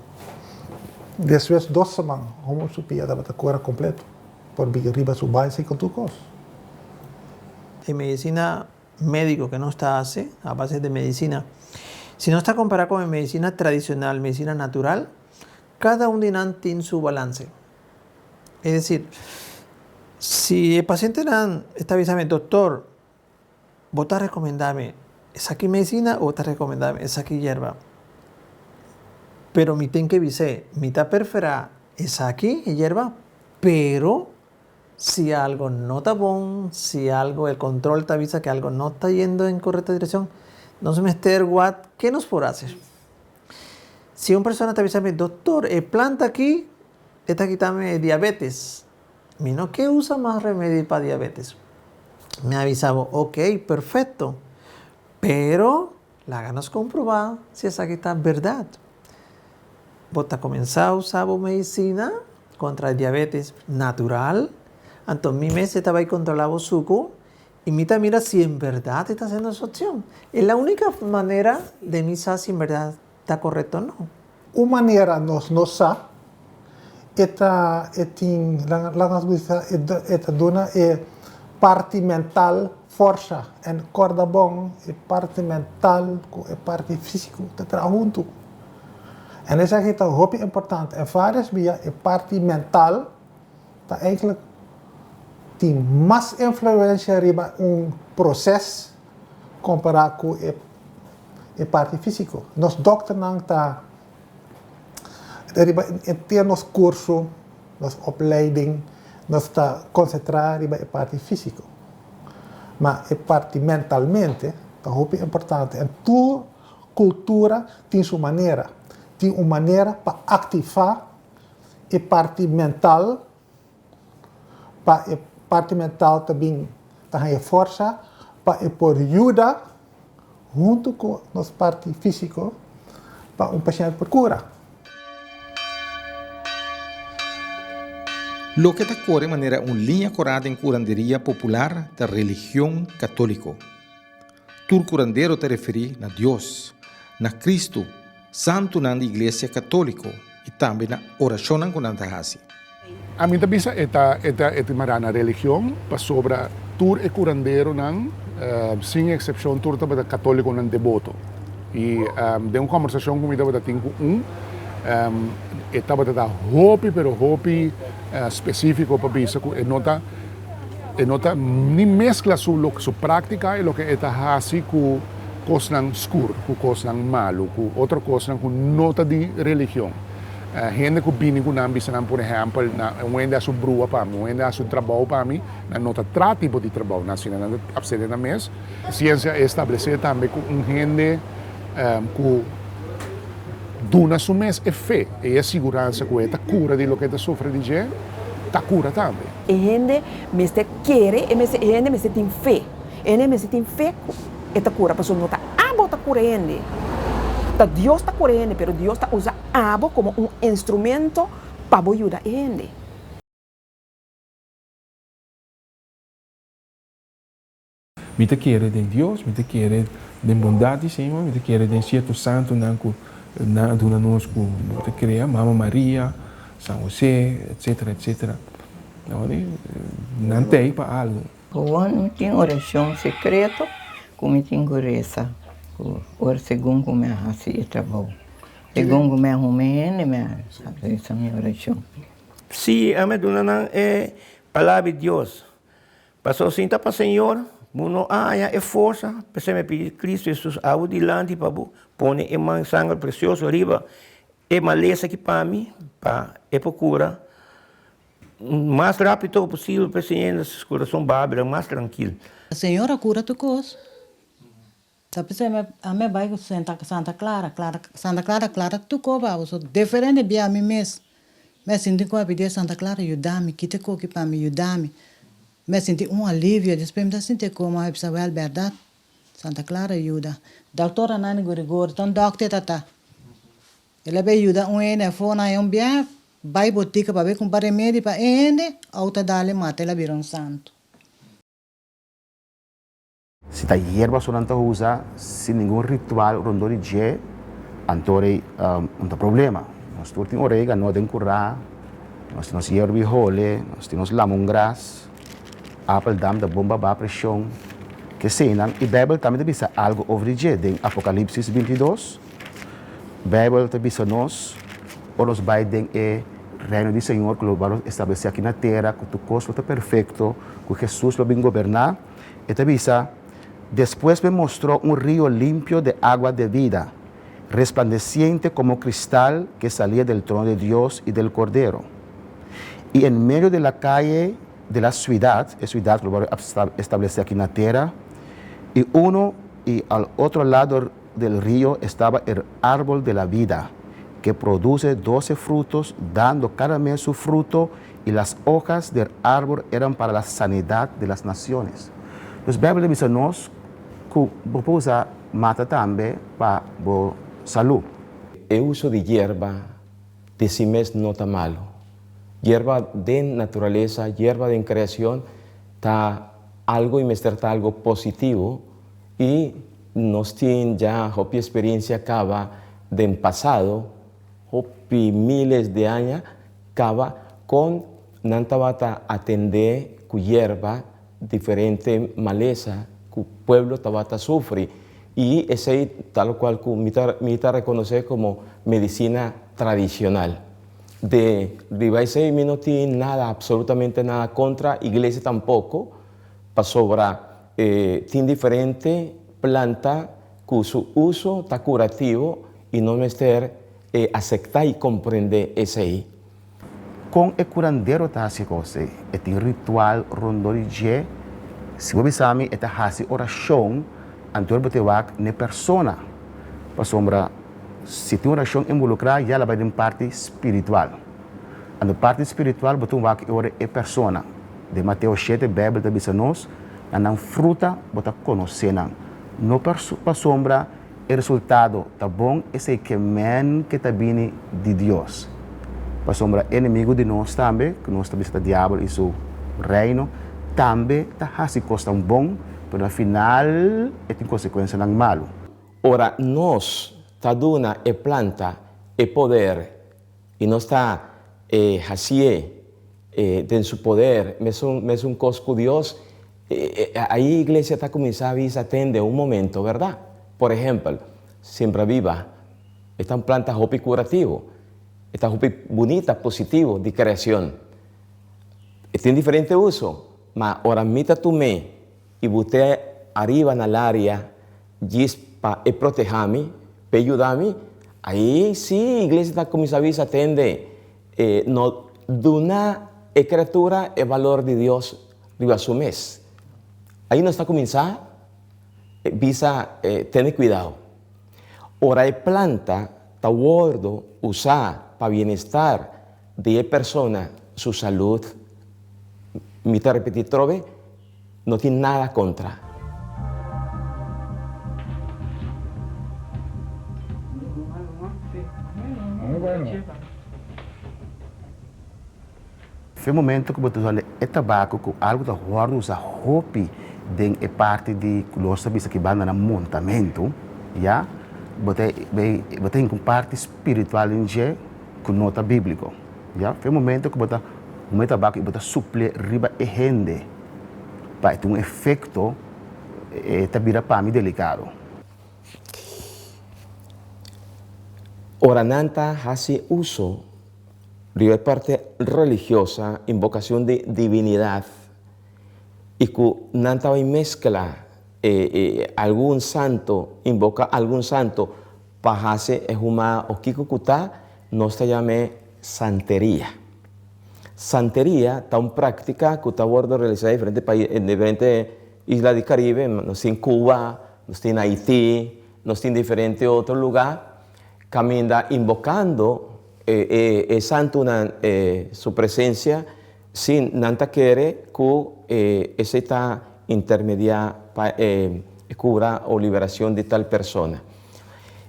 Speaker 3: despues dos seman homo su pia tabata kura kompleto por bin riba su bicycle tur kos.
Speaker 13: E medisina médico que nos ta hace a base de medicina, si nos ta compara con e medicina tradicional, medicina natural, cada un di nan tin su balance. Es decir, si e pacientenan ta bisa mi, doctor, bo ta recomenda mi esaki medicina o bo ta recomenda mi esaki yerba? Pero mi tin ke bis'é, mi ta prefera esaki, e yerba, pero Si algo no ta bon, si algo el control ta bisa que algo no ta yendo en correcta direccion, nos mester wak ke nos por hacer. Si un persona ta bisa mi, doctor, e planta aki e ta kita mi e diabetes, mi no ke usa mas remedi pa diabetes. Mi a bisa bo, ok, perfecto, pero laga nos comproba si esaki ta berdad. Bo ta cuminsa usa bo medicina kontra e diabetes natural, anto mi mester ta bai kontrolá bo suku i mi ta mira si en bèrdat e ta hasiendo su akshon. E la únika manera de mi sa si en bèrdat ta korekto o no.
Speaker 3: Un manera nos no sa, e ta e tin laga nos bisa e ta duna e parti mental forsa en kòrda bon e parti mental ku e parti físiko ta traha huntu. En esaki ta hopi importante. En varios bia e parti mental ta eigenlijk tin mas influencia riba un proces compara cu e e parti fisico. Nos dokternan ta riba henter nos curso, nos opleiding, nos ta concentra riba e parti fisico. Ma e parti mentalmente ta hopi importante. En tur Kultura tin su manera. Tin un manera pa aktivá e parti mental, pa e parti mental ta bin ta haña forsa pa e por yuda huntu ku nos parti físiko pa un pashènt por kura.
Speaker 1: Loke ta kore manera un liña korá den kuranderia popular ta religion katóliko. Tur curandero ta referí na Dios, na Cristo, santunan di Iglesia Católico y tambe na oracionnan cu nan ta haci.
Speaker 2: Ami ta bisa e ta e ta e ta mará na religion pasobra tur e curanderonan sin excepcion tur tabata catoliconan deboto y den un conversacion cu mi tabata tin cu un e tabata ta hopi pero hopi specifico pa bisa cu e no ta E no ta ni meskla su loke su práktika i loke e ta hasi ku kosnan skur, ku kosnan malu, ku otro kosnan ku no ta di religion. Hende ku bini ku nan bisa nan, por ehèmpel, na un hende hasi un brua pa mi, un hende hasi un trabou pa mi, nan no ta traha tipo di trabou, nan asina nan ta abstene nan mes. Siensia a establesé tambe ku un hende ku duna su mes e fe i e siguransa ku e ta kura di loke e ta sufri di dje. ta kura tambe.
Speaker 14: E hende mester kere, e mester e hende mester tin fe. E hende mester tin fe ku e ta kura, pasobra no ta abo ta kura e hende, ta Dios ta kura e hende, pero Dios ta usa abo komo un instrumento pa bo yuda e hende.
Speaker 5: Mi ta kere den Dios, mi ta kere den bondat di Señor, mi ta kere den sierto santonan ku nan a duna nos ku bo ta krea, Mama Maria, San Jose, etcetera, etcetera. Nan ta ei pa algu.
Speaker 15: Gewoon mi tin orashon sekreto ku mi tin ku resa ku ora segun ku mi a hasi e trabou. Segun ku mi a huma e hende mi a resa mi orashon.
Speaker 16: Sí, ami a duna nan e palabra di Dios. Pasobra sin ta pa Señor, bo no a haña e forsa, p'esei mi a pidi Cristo Jesus awe dilanti pa bo pone e man sanger precioso riba e malesa aki pa mi, pa e por cura mas rapido posibel pa e Señor su curason babra mas trankil.
Speaker 4: Señor a cura tur cos. Ta p'esei mi a mi a bai ku Santa Santa Clara, Clara Santa Clara Clara tur kos pa bo. So diferente bia mi mes mi a sinti ku a pidi e Santa Clara yuda mi, kita e koki pa mi, yuda mi. Mi a sinti un alivio, despues mi ta sinti e komo a bisa wèl bèrdat Santa Clara yuda. Dòktor a nani guriguri, ta un dòkter ta ta. El a bai yuda un hende afó na e un bia bai botika pa bai kumpra remedi pa e hende, outo a dal e mata el a bira un santu.
Speaker 17: Si ta yerba so nan ta usa sin ningun ritual rondó di dje, anto rei un ta problema. Nos tur tin oregano den kurá, nos tin nos yerba i hole, nos tin nos lamongras, apeldam ta bon pa baha preshon, keseinan. I Beibel tambe ta bisa algu over di dje. Den Apokalipsis 22, Beibel ta bisa nos ora nos bai den e Reino di Señor ku lo bai establesé aki na tera, ku tur kos lo ta perfekto, ku Hesus lo bin goberná. E ta bisa, Despues me mostró un río limpio de agua de vida, resplandeciente como cristal que salía del trono de Dios y del Cordero. Y en medio de la calle de la ciudad, e ciudad cu lo wòrdu establece aki na tera, y uno y al otro lado del río estaba el árbol de la vida, que produce doce frutos, dando cada mes su fruto, y las hojas del árbol eran para la sanidad de las naciones. Dus Bijbel ta bisa nos cu bo por usa mata tambe pa bo salú.
Speaker 24: E uso di yerba di si mes no ta malo. Yerba den naturalesa, yerba den creacion ta algo y mester ta algo positivo y nos tin ya hopi experiencia caba den pasado, hopi miles di aña Caba con nan tabata atende cu yerba diferente malesa cu pueblo tabata sufri y esey ta locual cu mi ta mi ta reconoce como medicina tradicional. De riba esey mi no tin nada absolutamente nada contra iglesia tampoco pasobra tin diferente planta cu su uso ta curativo y no mester E acepta y comprende esey.
Speaker 17: Kon e kurandero ta hasi kos ei? E tin ritual rondó di dje? Si bo bisa mi e ta hasi orashon, anto bo ta wak n'e persona. Pasobra si tin orashon involukrá ya la bai den parti spiritual. Anto parti spiritual bo ta wak e ora e persona. Den Mateo shete Beibel ta bisa nos, Na nan fruta bo ta konosé nan. No pasobra E resultado ta bon esei ke men ke ta bini di Dios. Pasobra e enemigu di nos tambe, ku nos ta bisa ta diabel i su reino, tambe ta hasi kosnan bon, pero na final e tin konsekuensianan malu.
Speaker 24: Ora nos ta duna e planta e poder i nos ta hasié den su poder, mesun mesun kos ku Dios, Ahí iglesia ta cuminsa bisa tende un momento, verdad? Por ehempel, siembra viva e ta un planta hopi curativo, e ta hopi bunita, positivo di creacion. E tin diferente uso, ma ora mi ta tum'é y but'é ariba na laria djis pa e proteha mi, p'e yuda mi, ahí si iglesia ta cuminsa bisa tende, no duna e criatura e valor di Dios riba su mes. Ahí nos ta kuminsá bisa tene kuidao. Ora e planta ta wòrdu usá pa bienestar di e persona su salud. Mi ta repetí trobe, no tin nada kontra.
Speaker 17: Fe momento ku bo ta usando e tabako ku algu ta wòrdu usa hopi den e parti di ku nos ta bisa ki banda na montamentu, ya, bo ta bo ta hinka un parti spiritual den dje ku no ta bíbliko, ya. Fe momento ku bo ta huma e tabako i bo ta supli'é riba e hende pa e tin un efekto, e ta bira pa mi delikado.
Speaker 24: Ora nan ta hasi uso Riba e parte religiosa, invocacion di divinidad y cu nan ta bay mezcla e algun santo, invoca algun santo pa haci e huma o kico cu ta, nos ta yam'e santeria. Santeria ta un practica cu ta wordo realisa den diferente pais, den diferente isla di Caribe, nos tin Cuba, nos tin Haiti, nos tin diferente otro lugar, Caminda invocando e santunan su presencia, si nan ta kere cu esey ta intermedia pa e cura o liberacion di tal persona.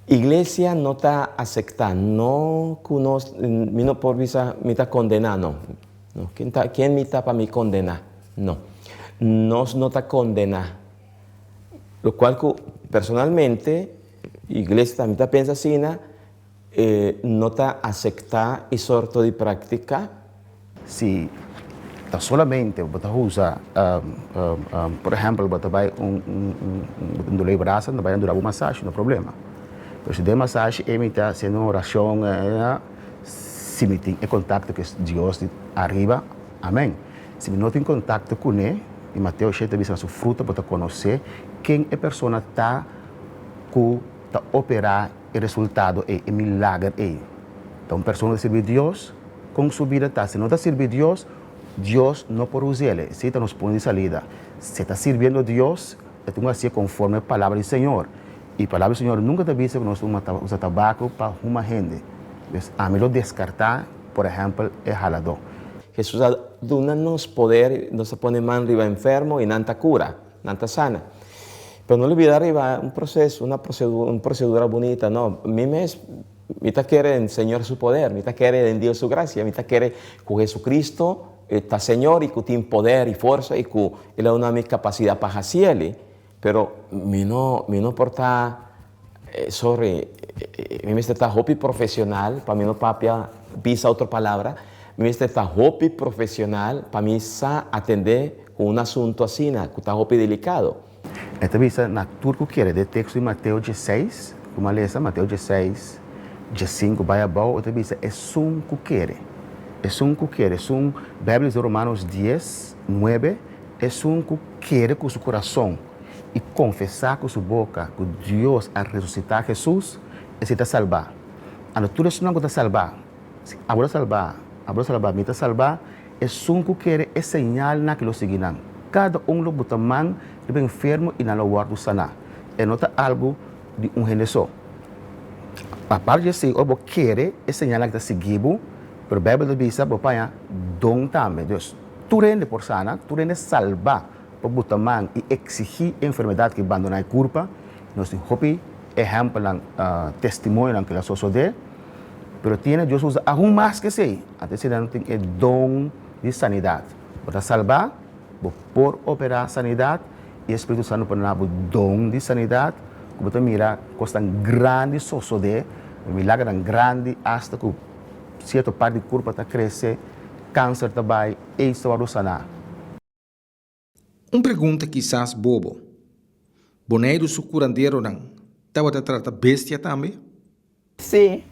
Speaker 24: Iglesia no ta acepta, no cu nos, mi no por bisa mi ta condena, no. No, ken ta, ken mi ta pa mi condena? No. Nos no ta condena. Locual cu personalmente Iglesia tambe ta pensa asina, e no ta acepta e sorto di practica.
Speaker 17: Si ta solamente bo ta usa, por ehempel bo ta bai un bo tin dolor di brasa, bo ta bai dura bo masashi, no problema. Pero si den masashi e mi ta haciendo un oracion, si mi tin e contacto cu Dios di ariba, amen. Si mi no tin contacto cune, y Mateo shete ta bisa na su fruta bo ta conoce ken e persona ta ku ta operá e resultado ei, e milager ei. Ta un persona ta sirbi Dios, kon su bida ta? Si no ta sirbi Dios, Dios no por us'el. Esei ta nos punto di salida. Si e ta sirbiendo Dios, e tin ku hasié konforme palabra di Señor. I palabra di Señor nunka ta bisa ku nos ta usa tabako pa huma hende. Pues ami lo deskartá, por ehèmpel, e haladó.
Speaker 24: Hesus a duna nos poder, nos ta pone man riba enfermo i nan ta kura. Nan ta sana. Pero no lubida riba un proceso, una procedura, un procedura bunita, no. Mi mes, mi ta kere den Señor su poder, mi ta kere den Dios su gracia, mi ta kere cu Jesucristo ta Señor y cu tin poder y forsa y cu El a duna mi capacidad pa haciele, pero mi no, mi no por ta, sorry, mi mester ta hopi profesional pa mi no papia, bisa otro palabra, mi mester ta hopi profesional pa mi sa atende Ku un asuntu asina ku ta hopi delikado.
Speaker 17: E ta bisa na tur ku kere. Den teksto di Mateo dieseis, ku mi a lesa, Mateo dieseis, diesinku bai abou, e ta bisa, Esun ku kere. Esun ku kere. Esun, Beibel bisa Romanos dies, nuebe, Esun ku kere ku su kurason i konfesá ku su boka ku Dios a resusitá Hesus, esei ta salbá. Anto tur esunnan ku ta salbá, si abo ta salbá, abo ta salbá, mi ta salbá, Esun ku kere e señalnan aki lo sigui nan. Kada un lo buta man riba enfermo i nan lo wòrdu saná. E no ta algu di un hende so. Aparte di esei, ora bo kere e señalnan aki ta sigui bo, pero Beibel ta bisa bo paña don tambe. Dus, tur hende por sana, tur hende salbá pa buta man i eksigí e enfermedat ki bandoná e kurpa. Nos tin hopi ehèmpelnan, testimonionan ku el a sosodé. Pero tiene Dios usa aun mas ke esei. Anto esei nan tin e don di sanidat. Bo ta salbá, bo por operá sanidat i e Spiritu Santu por duna bo don di sanidat ku bo ta mira kosnan grandi sosodé, milagernan grandi asta ku sierto parti di kurpa ta krese, kanser ta bai, aids ta wòrdu saná.
Speaker 1: Un pregunta kisas bobo, Boneiru su kuranderonan tabata trata bestia tambe?
Speaker 15: Sí,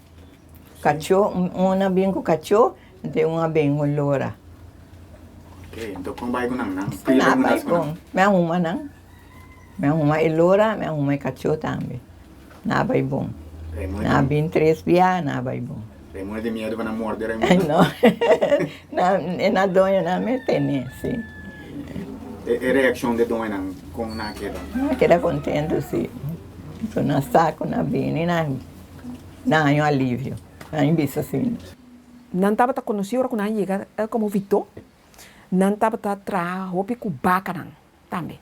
Speaker 15: kachó, un a bin ku kachó, anto un a bin ku lora.
Speaker 10: Ok, anto kon bai ku nan? Nan
Speaker 15: Nan a bai bon, mi a huma nan, mi a huma e lora, mi a huma e kachó tambe, nan a bai bon. Nan a bin tres bia, nan a bai bon.
Speaker 10: Raimundo tin miedu pa nan morde Raimundo?
Speaker 15: No, e na doñonan mi tene, si.
Speaker 10: E reaccion di e doñonan con nan a keda?
Speaker 15: Nan a keda contento, si. So nan sa cu nan a bini, nan a haña un alivio, nan a bisa asina.
Speaker 14: Nan tabata conoci ora cu nan a yega como Vito. Nan tabata traha hopi ku bakanan tambe.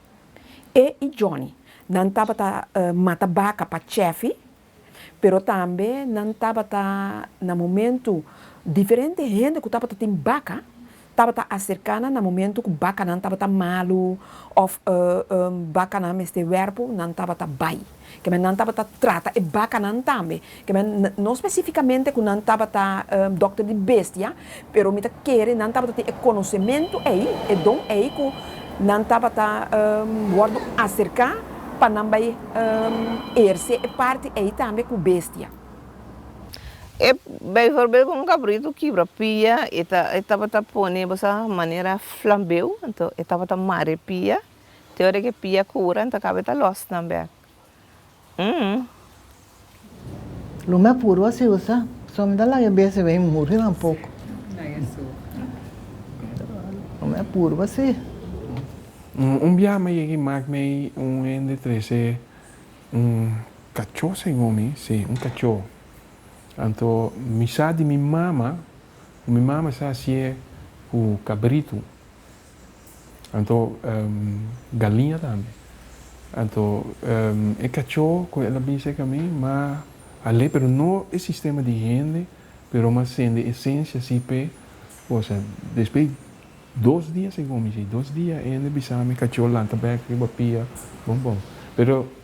Speaker 14: E i Johnny, nan tabata mata baka pa chèfi, pero tambe nan tabata na momentu diferente hende ku tabata tin baka tabata aserká nan na momentu ku bakanan tabata malu òf bakanan mester wèrpu, nan tabata bai. Ke men nan tabata trata e bakanan tambe. Ke men no spesífikamente ku nan tabata dòkter di bestia, pero mi ta kere nan tabata tin e konosementu ei, e don ei ku nan tabata wòrdu aserká pa nan bai ehersé e parti ei tambe ku bestia.
Speaker 8: E bijvoorbeeld ku un kabritu kibra pia e ta e tabata pone bo sa manera flambeu anto e tabata mara e pia te ora ku e pia kura anto kaba e ta los nan bek. Umm.
Speaker 4: Lo me apuro asi bo sa, so mi ta laga e bestia bay muri tampoco. Lo me apuro asi.
Speaker 5: Un biaha mi a yega i mak mei un hende trese Un kachó segun mi, sí, un kachó. Anto mi sa di mi mama ku mi mama sa hasié ku kabritu. Anto galiña tambe. Anto e kachó ku el a bisa ku mi, m'a hal'é, pero no e sistema di hende, pero m'a sende esensia si p'e cosa. Despues dos dia segun mi si, dos dia e hende bisa mi kachó lanta bèk riba pia bon bon. Pero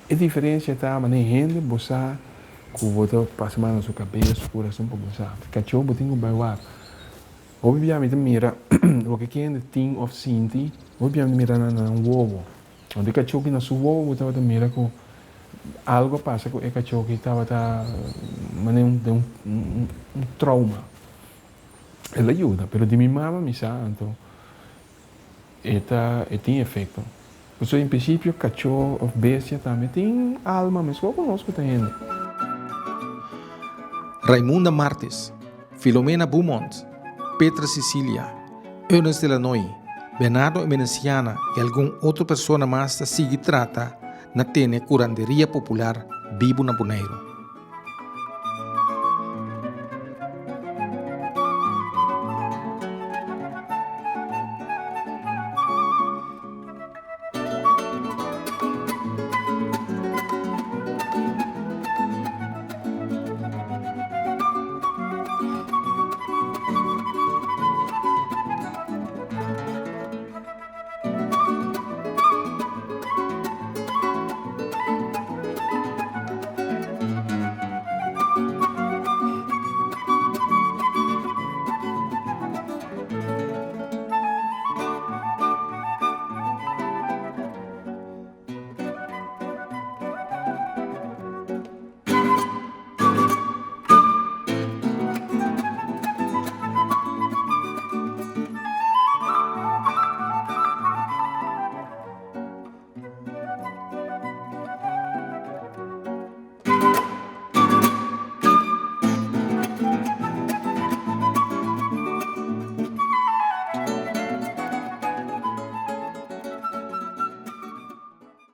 Speaker 5: e diferensia ta manera hende bo sa ku bo ta pasa man na su kabes, su kurason pa bo sa. Kachó bo tin ku bai wak. Hopi bia mi ta mira loke ki hende tin òf sinti, hopi bia mi ta mira nan na nan wowo. Ora e kachó ki na su wowo bo tabata mira ku algu a pasa ku e kachó ki tabata manera un un trauma. El a yuda, pero di mi mama mi sa anto e ta e tin efecto. Pasobra en principio cacho of bestia tambe tin alma mescos cu nos cu ta hende.
Speaker 1: Raimunda Martes, Filomena Beaumont, Petra Cecilia, Ernest Delanoy, Bernardo Emerenciana y algun otro persona mas ta sigui trata na tene curanderia popular bibu na Boneiru.